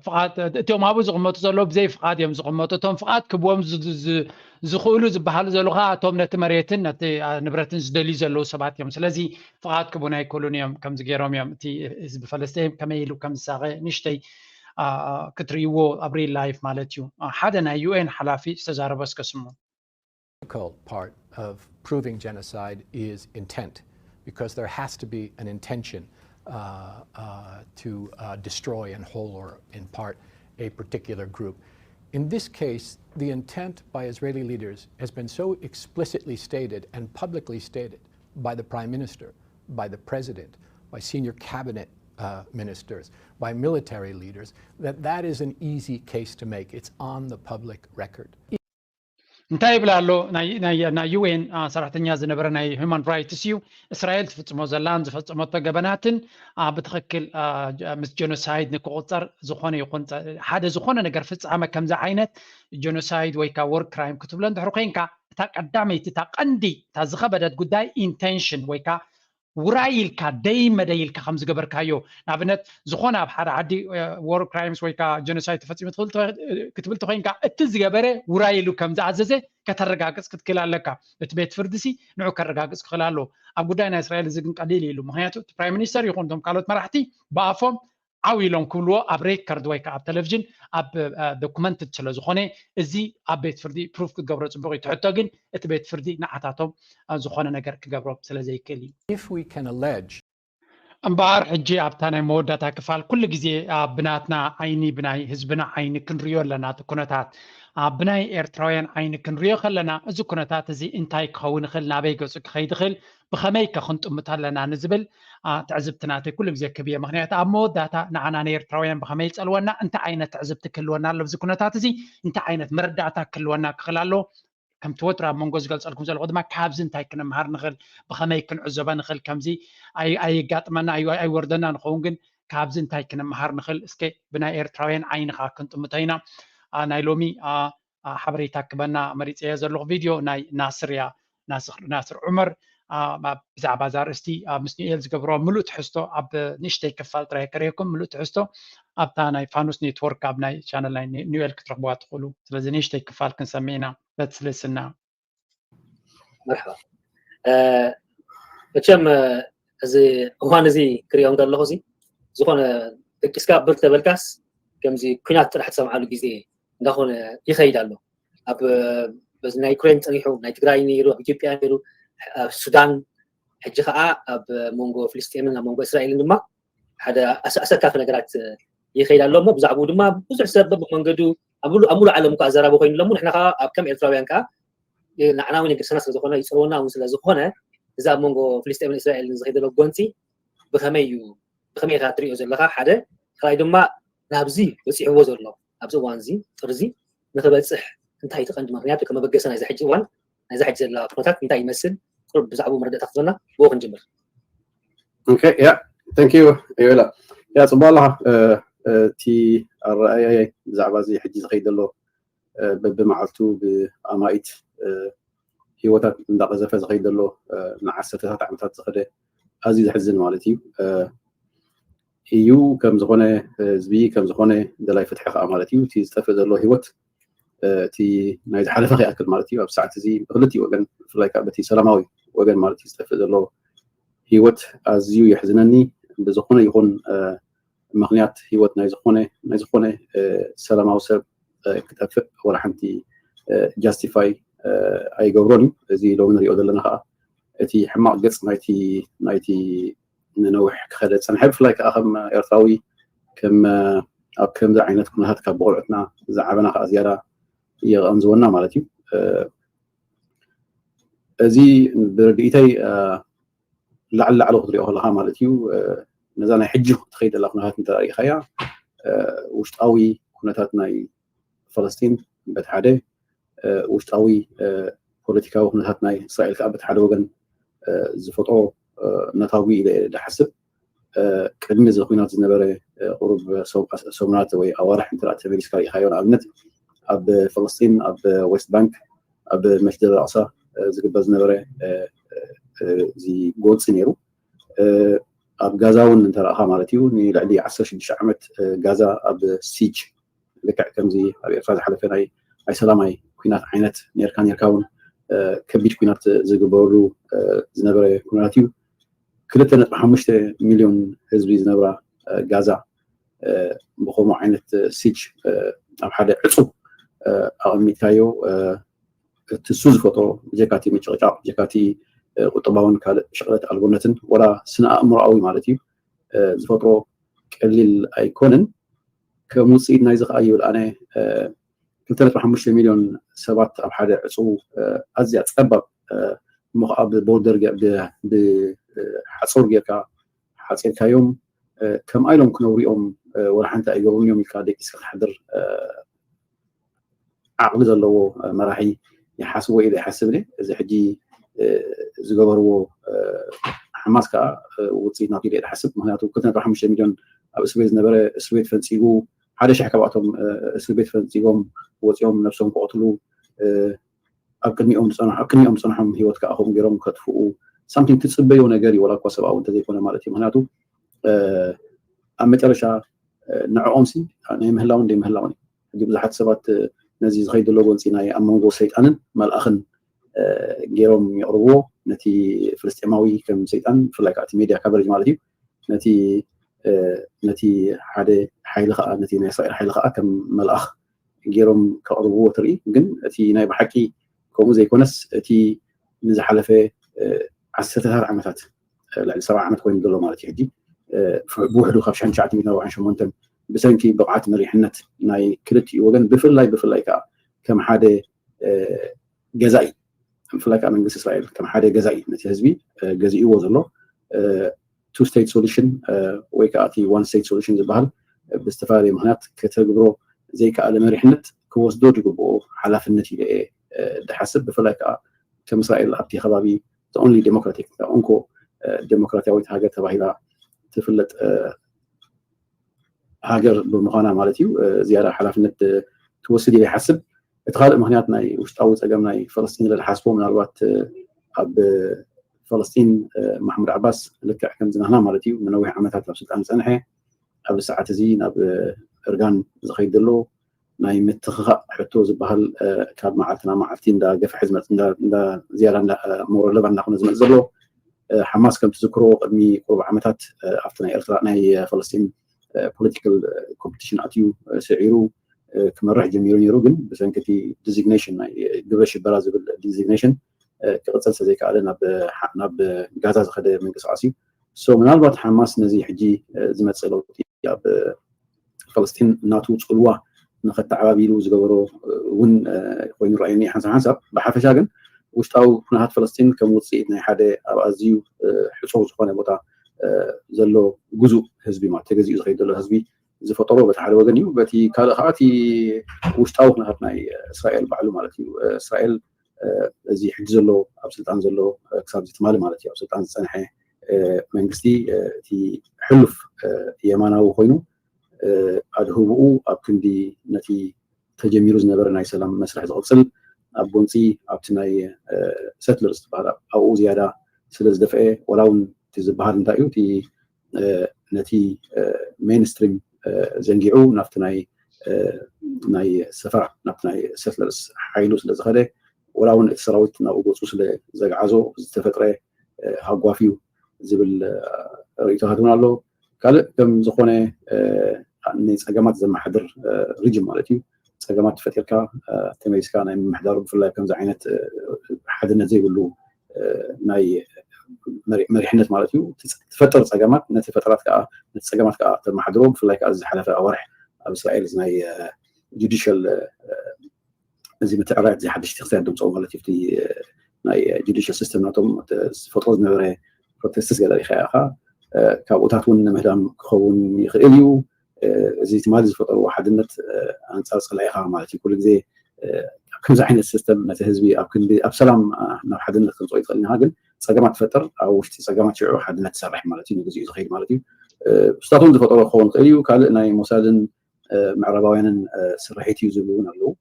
ፍቓድ እቶም ኣብኡ ዝቕመጡ ዘለዉ ብዘይ ፍቓድ እዮም ዝቕመጡ። እቶም ፍቓድ ክብዎም ዝ- ዝ- ዝኽእሉ ዝበሃሉ ዘለዉ ከዓ እቶም ነቲ መሬትን ነቲ እ፣ ንብረትን ዝደልዩ ዘለዉ ሰባት እዮም። ስለዚ ፍቓድ ክቡን ኣይክእሉን እዮም። ከምዚ ገይሮም እዮም እቲ ህዝቢ ፈለስጢን ከመይ ኢሉ ከም ዝሳቐ ንእሽተይ ኣ፣ ክትርእይዎ ኣብ ሪል ላይፍ ማለት እዩ። ኣ፣ ሓደ ናይ ዩ ኤን ሓላፊ ዝተዛረቦ እስከ ስሙ። Difficult part of proving genocide is intent, because there has to be an intention. uh, uh, to uh, destroy in whole or in part a particular group. In this case, the intent by Israeli leaders has been so explicitly stated and publicly stated by the prime minister, by the president, by senior cabinet uh, ministers, by military leaders, that that is an easy case to make. It's on the public record. እንታይ ይብል ኣሎ? ናይ ዩኤን ሰራሕተኛ ዝነበረ ናይ ሁማን ራይትስ እዩ። እስራኤል ትፍፅሞ ዘላን ዝፈፀመቶ ገበናትን ብትኽክል ምስ ጀኖሳይድ ንክቁፀር ዝኾነ ይኹን ሓደ ዝኾነ ነገር ፍፃመ ከምዚ ዓይነት ጀኖሳይድ ወይ ከዓ ወር ክራይም ክትብሎ እንድሕር ኮይንካ፣ እታ ቀዳመይቲ እታ ቀንዲ እታ ዝኸበደት ጉዳይ ኢንቴንሽን ወይ ከዓ ውራይ ኢልካ ደይ መደይ ኢልካ ከም ዝገበርካዮ፣ ንኣብነት ዝኾነ ኣብ ሓደ ዓዲ ወር ክራይምስ ወይ ከዓ ጀኖሳይድ ተፈፂሙ ክትብል ተኮይንካ፣ እቲ ዝገበረ ውራይ ኢሉ ከም ዝኣዘዘ ከተረጋግፅ ክትክእል ኣለካ። እቲ ቤት ፍርዲ ሲ ንዑ ከረጋግፅ ክኽእል ኣለዎ። ኣብ ጉዳይ ናይ እስራኤል እዚ ግን ቀሊል ኢሉ። ምክንያቱ እቲ ፕራይም ሚኒስተር ይኹን እቶም ካልኦት መራሕቲ ብኣፎም ዓው ኢሎም ክብልዎ ኣብ ሬከርድ ወይ ከዓ ኣብ ቴሌቪዥን ኣብ ዶኩመንትድ ስለ ዝኾነ፣ እዚ ኣብ ቤት ፍርዲ ፕሩፍ ክትገብሮ ፅቡቅ እዩ። ትሕቶ ግን እቲ ቤት ፍርዲ ንዓታቶም ዝኾነ ነገር ክገብሮም ስለ ዘይክእል እዩ። If we can allege እምበኣር ሕጂ ኣብታ ናይ መወዳእታ ክፋል ኩሉ ግዜ ብናትና ዓይኒ ብናይ ህዝብና ዓይኒ ክንሪኦ ኣለና። እቲ ኩነታት ብናይ ኤርትራውያን ዓይኒ ክንሪኦ ከለና እዚ ኩነታት እዚ እንታይ ክኸውን ይኽእል፣ ናበይ ገፁ ክኸይድ ይኽእል፣ ብኸመይ ከ ክንጥምቶ ኣለና ንዝብል ትዕዝብቲ ናተይ ኩሉ ግዜ ክብየ። ምክንያቱ ኣብ መወዳእታ ንዓና ንኤርትራውያን ብኸመይ ይፀልወና፣ እንታይ ዓይነት ትዕዝብቲ ክህልወና ኣሎ፣ እዚ ኩነታት እዚ እንታይ ዓይነት መረዳእታ ክህልወና ክኽእል ኣሎ። ከምቲ ወትሩ ኣብ መንጎ ዝገልፀልኩም ዘለኹ ድማ ካብዚ እንታይ ክንምሃር ንኽእል፣ ብኸመይ ክንዕዘቦ ንኽእል፣ ከምዚ ኣይጋጥመና ኣይወርደና ንኸውን፣ ግን ካብዚ እንታይ ክንምሃር ንኽእል፣ እስከ ብናይ ኤርትራውያን ዓይኒ ከዓ ክንጥምቶ ኢና። ናይ ሎሚ ሓበሬታ ክበና መሪፀዮ ዘለኹ ቪድዮ ናይ ናስር እያ። ናስር ዑመር ብዛዕባ እዛ ኣርእስቲ ምስ ኒኤል ዝገብሮ ምሉእ ትሕዝቶ ኣብ ንእሽተይ ክፋል ጥራይ ከርእየኩም። ምሉእ ትሕዝቶ ኣብታ ናይ ፋኑስ ኔትወርክ ኣብ ናይ ቻነል ናይ ኒኤል ክትረኽብዋ ትኽእሉ። ስለዚ ንእሽተይ ክፋል ክንሰምዕ ኢና። በትስልስና መርሓባ። መቸም እዚ እዋን እዚ ክሪኦ ከለኹ እዚ ዝኾነ ደቂስካ ብር ተበልካስ ከምዚ ኩናት ጥራሕ ትሰምዓሉ ግዜ እንዳኾነ ይኸይድ ኣሎ። ኣብ በዚ ናይ ዩክሬን ፀኒሑ፣ ናይ ትግራይ ነይሩ፣ ኣብ ኢትዮጵያ ነይሩ፣ ኣብ ሱዳን፣ ሕጂ ከዓ ኣብ መንጎ ፍልስጤምን ኣብ መንጎ እስራኤልን ድማ ሓደ ኣሰካፊ ነገራት ይኸይድ ኣሎ። እሞ ብዛዕባኡ ድማ ብዙሕ ሰብ በብመንገዱ ኣብ ሙሉእ ዓለም እኳ ኣዘራቢ ኮይኑ ኣሎ። ንሕና ከዓ ኣብ ከም ኤርትራውያን ከዓ ንዓና እውን የገድሰና ስለዝኾነ ይፀልወና እውን ስለዝኾነ እዚ ኣብ መንጎ ፍልስጤምን እስራኤልን ዝኸይድ ዘሎ ጎንፂ ብኸመይ እዩ ብኸመይ ኢኻ ትሪኦ ዘለኻ? ሓደ ካልኣይ ድማ ናብዚ በፂሕዎ ዘሎ ኣብዚ እዋን እዚ ጥርዚ ንክበፅሕ እንታይ እቲ ቀንዲ ምክንያቱ ከመበገሰ ናይዚ ሕጂ እዋን ናይዚ ሕጂ ዘላ ኩነታት እንታይ ይመስል? ቁሩብ ብዛዕባኡ መረዳእታ ክትበና ብኡ ክንጅምር። Okay, yeah, thank you. ዮላ፣ ያ ፅቡቅ ኣለኻ። እቲ ኣረኣያየ ብዛዕባ እዚ ሕጂ ዝኸይድ ዘሎ በብመዓልቱ ብኣማኢት ህይወታት እንዳቀዘፈ ዝኸይድ ዘሎ ንዓሰርተታት ዓመታት ዝኸደ ኣዝዩ ዘሕዝን ማለት እዩ። እዩ ከም ዝኾነ ህዝቢ ከም ዝኾነ ደላይ ፍትሒ ከዓ ማለት እዩ። እቲ ዝጠፍእ ዘሎ ህይወት እቲ ናይ ዝሓለፈ ከይኣክል ማለት እዩ። ኣብ ሰዓት እዚ ብክልቲኡ ወገን ብፍላይ ከዓ በቲ ሰላማዊ ወገን ማለት እዩ ዝጠፍእ ዘሎ ህይወት ኣዝዩ የሕዝነኒ። ብዝኾነ ይኹን ምክንያት ህይወት ናይ ዝኾነ ናይ ዝኾነ ሰላማዊ ሰብ ክጠፍእ ወላ ሓንቲ ጃስቲፋይ ኣይገብሮን እዩ። እዚ ሎሚ ንሪኦ ዘለና ከዓ እቲ ሕማቕ ገፅ ናይቲ ናይቲ ንነዊሕ ክኸደ ዝፀንሐ ብፍላይ ከዓ ከም ኤርትራዊ ከም ኣብ ከምዚ ዓይነት ኩነታት ካብ ብቆልዑትና ዝዓበና ከዓ ዝያዳ የቐንዝወና ማለት እዩ። እዚ ብርድኢተይ ላዕሊ ላዕሊ ክትሪኦ ከለካ ማለት እዩ ነዛ ናይ ሕጂ ትኸይድ ዘላ ኩነታት እንተ ሪኢኻያ ውሽጣዊ ኩነታት ናይ ፈለስጢን በቲ ሓደ ውሽጣዊ ፖለቲካዊ ኩነታት ናይ እስራኤል ከዓ በቲ ሓደ ወገን ዝፈጥሮ ነታጒ ኢለ ዝሓስብ ቅድሚ እዚ ኩናት ዝነበረ ቁሩብ ሰሙናት ወይ ኣዋርሕ እንተ ተመሊስካ ሪኢኻዮ ንኣብነት ኣብ ፈለስጢን ኣብ ዌስት ባንክ ኣብ መስጅድ ኣልኣቅሳ ዝግበር ዝነበረ እዚ ጎንፂ ነይሩ። ኣብ ጋዛ እውን እንተረእኻ ማለት እዩ ንልዕሊ ዓሰርተ ሽዱሽተ ዓመት ጋዛ ኣብ ሲጅ ልክዕ ከምዚ ኣብ ኤርትራ ዝሓለፈ ናይ ናይ ሰላማይ ኩናት ዓይነት ነርካ ነርካ እውን ከቢድ ኩናት ዝግበረሉ ዝነበረ ኩነታት እዩ። ክልተ ነጥቢ ሓሙሽተ ሚልዮን ህዝቢ ዝነብራ ጋዛ ብከምኡ ዓይነት ሲጅ ኣብ ሓደ ዕፁብ ኣቐሚጥካዮ እቲ እሱ ዝፈጥሮ ብጀካቲ ምጭቕጫቕ ብጀካቲ ቁጠባውን ካልእ ሽቕለት ኣልቦነትን ወላ ስነ ኣእምሮኣዊ ማለት እዩ ዝፈጥሮ ቀሊል ኣይኮንን። ከም ውፅኢት ናይዚ ከዓ ይብል ኣነ ክልተ ነጥቢ ሓሙሽተ ሚሊዮን ሰባት ኣብ ሓደ ዕፁ ኣዝያ ፀባብ እሞ ከዓ ብቦርደር ብሓፁር ጌርካ ሓፂርካዮም ከምኣ ኢሎም ክነብሩ እዮም፣ ወላ ሓንቲ ኣይገብሩን እዮም ኢልካ ደቂስካ ክትሓድር ዓቕሊ ዘለዎ መራሒ ይሓስቦ ኢለ ይሓስብ። እዚ ሕጂ ዝገበርዎ ሓማስ ከዓ ውፅኢት ናቱ ኢለ ይሓስብ። ምክንያቱ ክልተ ነጥቢ ሓሙሽተ ሚሊዮን ኣብ እስር ቤት ዝነበረ እስር ቤት ፈንፂጉ ሓደ ሽሕ ካብኣቶም እስር ቤት ፈንፂጎም ወፂኦም ነብሶም ክቐትሉ ኣብ ቅድሚኦም ዝፀንሑ ኣብ ቅድሚኦም ዝፀንሖም ህይወት ከዓ ከምኡ ገይሮም ከጥፍኡ ሳምቲንግ ትፅበዮ ነገር እዩ፣ ወላ እኳ ሰብኣዊ እንተዘይኮነ ማለት እዩ። ምክንያቱ ኣብ መጨረሻ ንዕኦም ሲ ናይ ምህላውን ደይ ምህላውን እዩ። ሕጂ ብዙሓት ሰባት ነዚ ዝኸይድ ዘሎ ጎንፂ ናይ ኣብ መንጎ ሰይጣንን መልኣኽን ገይሮም የቕርብዎ። ነቲ ፍልስጤማዊ ከም ሰይጣን ብፍላይ ከዓ እቲ ሜድያ ካቨሬጅ ማለት እዩ ነቲ ነቲ ሓደ ሓይሊ ከዓ ነቲ ናይ እስራኤል ሓይሊ ከዓ ከም መልኣኽ ገይሮም ከቕርብዎ ትርኢ። ግን እቲ ናይ ብሓቂ ከምኡ ዘይኮነስ እቲ ንዝሓለፈ ዓሰርተታት ዓመታት ልዕሊ ሰብዓ ዓመት ኮይኑ ዘሎ ማለት እዩ ሕጂ ብውሕዱ ካብ ሽሕን ትሽዓተ ሚእትን ኣርባዓን ሸሞንተን ብሰንኪ ብቕዓት መሪሕነት ናይ ክልቲኡ ወገን ብፍላይ ብፍላይ ከዓ ከም ሓደ ገዛኢ ብፍላይ ከዓ መንግስቲ እስራኤል ከም ሓደ ገዛኢ ነቲ ህዝቢ ገዚእዎ ዘሎ ቱ ስቴት ሶሉሽን ወይ ከዓ እቲ ዋን ስቴት ሶሉሽን ዝበሃል ብዝተፈላለየ ምክንያት ከተግብሮ ዘይከኣለ መሪሕነት ክወስዶ ዝግብኦ ሓላፍነት ኢለ እየ ዝሓስብ። ብፍላይ ከዓ ከም እስራኤል ኣብቲ ከባቢ the only democratic እንኮ ዴሞክራሲያዊት ሃገር ተባሂላ ትፍለጥ ሃገር ብምዃና ማለት እዩ ዝያዳ ሓላፍነት ትወስድ ኢለ ይሓስብ። እቲ ካልእ ምክንያት ናይ ውሽጣዊ ፀገም ናይ ፈለስጢን ኢለ ዝሓስቦ ምናልባት ኣብ ፈለስጢን ማሕሙድ ዓባስ ልክዕ ከም ዝናህና ማለት እዩ ንነዊሕ ዓመታት ኣብ ስልጣን ዝፀንሐ ኣብዚ ሰዓት እዚ ናብ እርጋን ዝኸይድ ዘሎ ናይ ምትኽኻእ ሕቶ ዝበሃል ካብ መዓልቲ ናብ መዓልቲ እንዳገፍሐ ዝመፅ ዝያዳ ሞረለባ እንዳኾነ ዝመፅ ዘሎ ሓማስ ከም ትዝክሮ ቅድሚ ቁሩብ ዓመታት ኣብቲ ናይ ኤርትራ ናይ ፈለስጢን ፖለቲካል ኮምፒቲሽን ኣትዩ ስዒሩ ክመርሕ ጀሚሩ ነይሩ። ግን ብሰንኪ እቲ ዲዚግኔሽን ናይ ግብረ ሽበራ ዝብል ዲዚግኔሽን ክቕፅል ስለዘይከኣለ ናብ ጋዛ ዝኸደ ምንቅስቃስ እዩ። ሶ ምናልባት ሓማስ ነዚ ሕጂ ዝመፅእ ለውጢ ኣብ ፈለስጢን ናቱ ፅልዋ ንኸተዓባቢሉ ዝገበሮ እውን ኮይኑ ረኣየኒ ሓንሳብ ሓንሳብ። ብሓፈሻ ግን ውሽጣዊ ኩነታት ፈለስጢን ከም ውፅኢት ናይ ሓደ ኣብ ኣዝዩ ሕፁር ዝኾነ ቦታ ዘሎ ግዙእ ህዝቢ ማለት ተገዚኡ ዝኸይድ ዘሎ ህዝቢ ዝፈጠሮ በቲ ሓደ ወገን እዩ። በቲ ካልእ ከዓ እቲ ውሽጣዊ ኩነታት ናይ እስራኤል ባዕሉ ማለት እዩ። እስራኤል እዚ ሕጂ ዘሎ ኣብ ስልጣን ዘሎ ክሳብ ዝትማሊ ማለት እዩ ኣብ ስልጣን ዝፀንሐ መንግስቲ እቲ ሕሉፍ የማናዊ ኮይኑ ኣድህብኡ ኣብ ክንዲ ነቲ ተጀሚሩ ዝነበረ ናይ ሰላም መስርሕ ዝቕፅል ኣብ ጎንፂ ኣብቲ ናይ ሰትለርስ ዝበሃል ኣብኡ ዝያዳ ስለ ዝደፍአ ዋላ እውን እቲ ዝበሃል እንታይ እዩ እቲ ነቲ ሜንስትሪም ዘንጊዑ ናብቲ ናይ ናይ ሰፈራ ናብቲ ናይ ሰትለርስ ሓይሉ ስለ ዝኸደ ዋላ እውን እቲ ሰራዊት ናብኡ ገፁ ስለ ዘግዓዞ ዝተፈጥረ ሃጓፍ እዩ ዝብል ርእይቶታት እውን ኣሎ። ካልእ ከም ዝኾነ ንፀገማት ዘመሓድር ሪጅን ማለት እዩ። ፀገማት ተፈጢርካ ተመሊስካ ናይ ምምሕዳሩ ብፍላይ ከምዚ ዓይነት ሓድነት ዘይብሉ ናይ መሪሕነት ማለት እዩ ትፈጥር ፀገማት ነቲ ፈጠራት ከዓ ነቲ ፀገማት ከዓ ተመሓድሮ ብፍላይ ከዓ ዝሓለፈ ኣዋርሕ ኣብ እስራኤል ናይ ጁዲሽል እዚ ምትዕራይ እዚ ሓድሽ ክስተያት ድምፆ ማለት እዩ ናይ ጁዲሽል ሲስተም ናቶም ዝፈጥሮ ዝነበረ ፕሮቴስትስ ገለ ሪኢኻ ኢኻ። ካብኡታት እውን ንምህዳም ክኸውን ይኽእል እዩ። እዚ ትማሊ ዝፈጠርዎ ሓድነት ኣንፃር ፀላኢኻ ማለት እዩ። ኩሉ ግዜ ከምዚ ዓይነት ሲስተም ነቲ ህዝቢ ኣብ ክንዲ ኣብ ሰላም ናብ ሓድነት ከምፅኦ ይኽእል ኢና ግን ፀገማት ትፈጥር ኣብ ውሽጢ ፀገማት ሽዑ ሓድነት ትሰርሕ ማለት እዩ። ንግዚኡ ዝኸይድ ማለት እዩ። ስታቶም ዝፈጠሮ ክኸውን ይኽእል እዩ። ካልእ ናይ ሞሳድን ምዕራባውያንን ስርሒት እዩ ዝብሉ እውን ኣለዉ።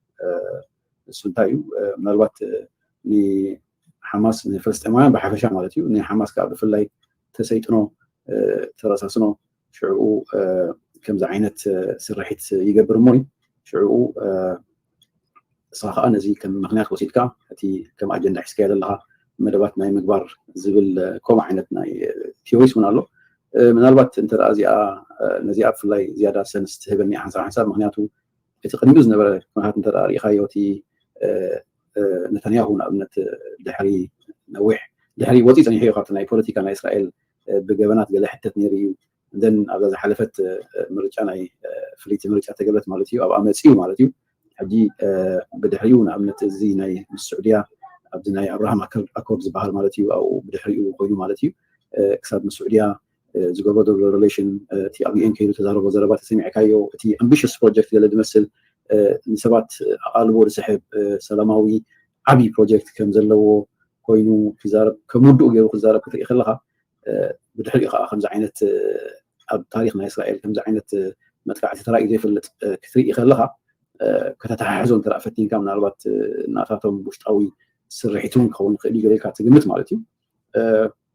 እሱ እንታይ እዩ ምናልባት ንሓማስ ንፍልስጤማውያን ብሓፈሻ ማለት እዩ ንሓማስ ከዓ ብፍላይ ተሰይጥኖ ተረሳስኖ ሽዕኡ ከምዚ ዓይነት ስርሒት ይገብር እሞ እዩ ሽዕኡ ንስኻ ከዓ ነዚ ከም ምክንያት ወሲድካ እቲ ከም ኣጀንዳ ሒዝካዮ ዘለካ መደባት ናይ ምግባር ዝብል ከምኡ ዓይነት ናይ ቲዮሪስ እውን ኣሎ። ምናልባት እንተ እዚኣ ነዚኣ ብፍላይ ዝያዳ ሰንስ ትህበኒ ሓንሳብ ሓንሳብ ምክንያቱ እቲ ቅድሚኡ ዝነበረ ኩነታት እንተ ርኢኻዮ እቲ ነተንያሁ ንኣብነት ድሕሪ ነዊሕ ድሕሪ ወፂኡ ፀኒሑ እዩ ካብቲ ናይ ፖለቲካ ናይ እስራኤል ብገበናት ገለ ሕተት ነይሩ እዩ። then ኣብዛ ዝሓለፈት ምርጫ ናይ ፍልይቲ ምርጫ ተገብረት ማለት እዩ ኣብኣ መፅኡ ማለት እዩ። ሕጂ ብድሕሪኡ ንኣብነት እዚ ናይ ምስ ስዑድያ ኣብዚ ናይ ኣብርሃም ኣኮርድ ዝበሃል ማለት እዩ ኣብኡ ብድሕሪኡ ኮይኑ ማለት እዩ ክሳብ ምስ ስዑድያ ዝገብሮ ዘሎ relation እቲ ኣብ ዩኤን ከይዱ ተዛረቦ ዘረባ ተሰሚዕካዮ እቲ ambitious project ገለ ዝመስል ንሰባት ኣቓልቦ ዝስሕብ ሰላማዊ ዓብዪ project ከም ዘለዎ ኮይኑ ክዛረብ ከም ውድኡ ገይሩ ክዛረብ ክትርኢ ከለካ ብድሕሪኡ ከዓ ከምዚ ዓይነት ኣብ ታሪክ ናይ እስራኤል ከምዚ ዓይነት መጥቃዕቲ ተራእዩ ዘይፈልጥ ክትርኢ ከለካ ከተተሓሕዞ እንተ ፈቲንካ ምናልባት ናታቶም ውሽጣዊ ስርሒት እውን ክኸውን ይኽእል እዩ ገለ ኢልካ ትግምት ማለት እዩ።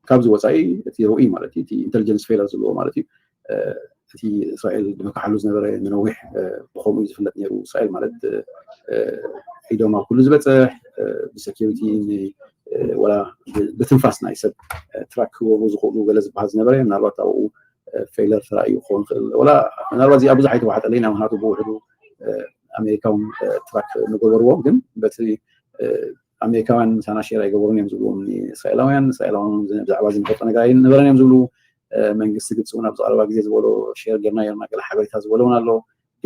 ካብዚ ወፃኢ እቲ ርኡይ ማለት እዩ እቲ intelligence failure ዝብልዎ ማለት እዩ እቲ እስራኤል ዝመክሓሉ ዝነበረ ንነዊሕ ብከምኡ ዝፍለጥ ነይሩ እስራኤል ማለት ኢዶም ኣብ ኩሉ ዝበፅሕ ብሰኪሪቲ ወላ ብትንፋስ ናይ ሰብ track ክገብሩ ዝኽእሉ ገለ ዝበሃል ዝነበረ ምናልባት ኣብኡ failure ተራእዩ ክኸውን ይኽእል ወላ ምናልባት እዚኣ ብዙሕ ኣይተዋሕጠለይና ምክንያቱ ብውሕዱ ኣሜሪካ እውን track ምገበርዎ ግን በቲ ኣሜሪካውያን ምሳና share ኣይገበሩን እዮም ዝብሉ እስራኤላውያን እስራኤላውያን ብዛዕባ ዝንፈልጦ ነገር ኣይነበረን እዮም ዝብሉ መንግስቲ ግብፂ እውን ኣብ ዝቀረባ ግዜ ዝበሎ share ጌርና ጌርና ገለ ሓበሬታ ዝበሎ እውን ኣሎ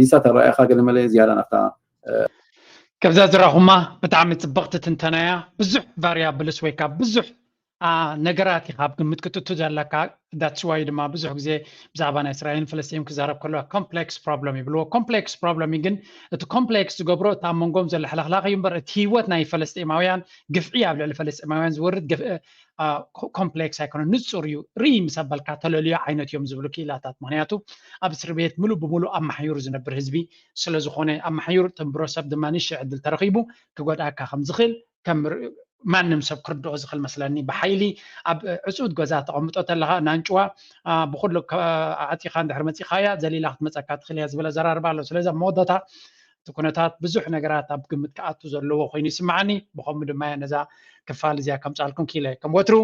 ሒዝካ ተረኣየካ ገለ መለ ዝያዳ ናብታ ከምዛ ዝረኹማ ብጣዕሚ ፅብቕቲ ትንተናያ ብዙሕ variables ወይ ካብ ብዙሕ ነገራት ኢካ ኣብ ግምት ክትእቱ ዘለካ that's why ድማ ብዙሕ ግዜ ብዛዕባ ናይ እስራኤልን ፈለስጢን ክዛረብ ከሎ complex problem ይብልዎ complex problem ግን እቲ complex ዝገብሮ እቲ ኣብ መንጎም ዘሎ ሕልኽላኽ እዩ እምበር እቲ ህይወት ናይ ፈለስጢማውያን ግፍዒ ኣብ ልዕሊ ፈለስጢማውያን ዝወርድ complex ኣይኮነን ንፁር እዩ ርኢ ምስ ኣበልካ ተለልዮ ዓይነት እዮም ዝብሉ ክኢላታት ምክንያቱ ኣብ እስር ቤት ሙሉእ ብሙሉእ ኣብ ማሕዩር ዝነብር ህዝቢ ስለዝኮነ ኣብ ማሕዩር ጥንብሮ ሰብ ድማ ንሽ ዕድል ተረኪቡ ክጎድኣካ ከም ዝኽእል ከም ማንም ሰብ ክርድኦ ዝኽእል መስለኒ ብሓይሊ ኣብ ዕፁት ገዛ ተቐምጦ ተለካ ናንጭዋ ብኩሉ ኣዕፂኻ እንድሕር መፂኻያ ዘሊላ ክትመፀካ ትኽእል እያ ዝበለ ዘራርባ ኣሎ ስለዚ ኣብ መወዳእታ እቲ ኩነታት ብዙሕ ነገራት ኣብ ግምት ክኣቱ ዘለዎ ኮይኑ ይስምዓኒ ብከምኡ ድማ ነዛ ክፋል እዚኣ ከምፃልኩም ክኢለ ከም ወትሩ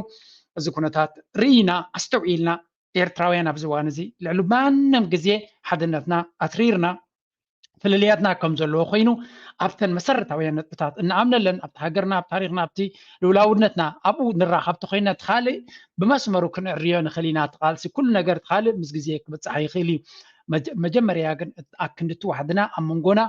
እዚ ኩነታት ርኢና ኣስተውዒልና ኤርትራውያን ኣብዚ እዋን እዚ ልዕሊ ማንም ግዜ ሓድነትና ኣትሪርና ፍልልያትና ከም ዘለዎ ኮይኑ ኣብተን መሰረታውያን ነጥብታት እንኣምነለን ኣብቲ ሃገርና ኣብ ታሪክና ኣብቲ ልውላውነትና ኣብኡ ንራኸብ ተኮይና እቲ ካልእ ብመስመሩ ክንዕርዮ ንኽእል ኢና እቲ ቃልሲ ኩሉ ነገር እቲ ካልእ ምስ ግዜ ክብፃሕ ይኽእል እዩ መጀመርያ ግን ኣክንድቲ ዋሕድና ኣብ መንጎና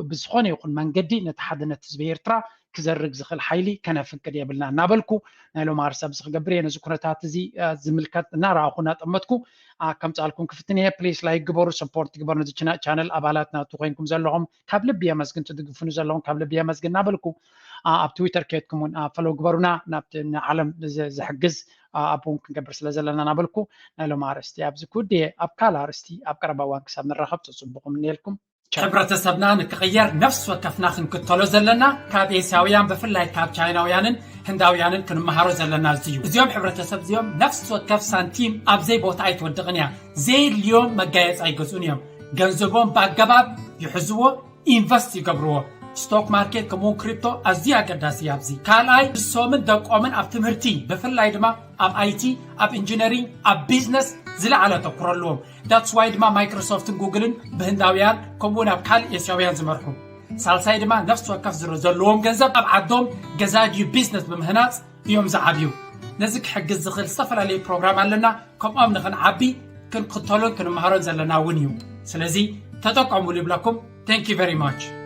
ብዝኾነ ይኹን መንገዲ ነቲ ሓድነት ህዝቢ ኤርትራ ክዘርግ ዝኽእል ሓይሊ ከነፍቅድ የብልና እናበልኩ ናይ ሎማር ሰብ ዝክገብር እየ ነዚ ኩነታት እዚ ዝምልከት እናረኣኹ እናጠመትኩ ከምፃልኩም ክፍትን እየ ፕሊስ ላይክ ግበሩ ሰፖርት ግበሩ ነዚ ቻነል ኣባላት ናቱ ኮይንኩም ዘለኹም ካብ ልቢ የመስግን ትድግፉኒ ዘለኹም ካብ ልቢ የመስግን እናበልኩ ኣብ ትዊተር ከየትኩም እውን ፈሎ ግበሩና ናብቲ ንዓለም ዝሕግዝ ኣብኡ እውን ክንገብር ስለ ዘለና እናበልኩ ናይ ሎም ኣርስቲ ኣብዚ ክውድየ ኣብ ካልእ ኣርስቲ ኣብ ቀረባ እዋን ክሳብ ንራኸብ ተፅቡኹም እኒኤልኩም ሕብረተሰብና ንክቕየር ነፍሲ ወከፍና ክንክተሎ ዘለና ካብ ኤስያውያን ብፍላይ ካብ ቻይናውያንን ህንዳውያንን ክንመሃሮ ዘለና እዩ እዚኦም ሕብረተሰብ እዚኦም ነፍሲ ወከፍ ሳንቲም ኣብ ዘይቦታ ኣይትወድቕን እያ ዘየድልዮም መጋየፂ ኣይገዝኡን እዮም ገንዘቦም ብኣገባብ ይሕዝዎ ኢንቨስት ይገብርዎ ስቶክ ማርኬት ከምኡውን ክሪፕቶ ኣዝዩ ኣገዳሲ ኣብዚ ካልኣይ ንሶምን ደቆምን ኣብ ትምህርቲ ብፍላይ ድማ ኣብ ኣይቲ ኣብ ኢንጂነሪንግ ኣብ ቢዝነስ ዝለዓለ ኣተኩሮ ኣለዎም that's why ድማ ማይክሮሶፍትን ጉግልን ብህንዳውያን ከምኡውን ኣብ ካልእ ኤስያውያን ዝመርሑ ሳልሳይ ድማ ነፍሲ ወከፍ ዝሮ ዘለዎም ገንዘብ ኣብ ዓዶም ገዛ ድዩ ቢዝነስ ብምህናፅ እዮም ዝዓብዩ ነዚ ክሕግዝ ዝኽእል ዝተፈላለዩ ፕሮግራም ኣለና ከምኦም ንኽንዓቢ ክንክተሎን ክንመሃሮን ዘለና እውን እዩ ስለዚ ተጠቀሙሉ ይብለኩም thank you very much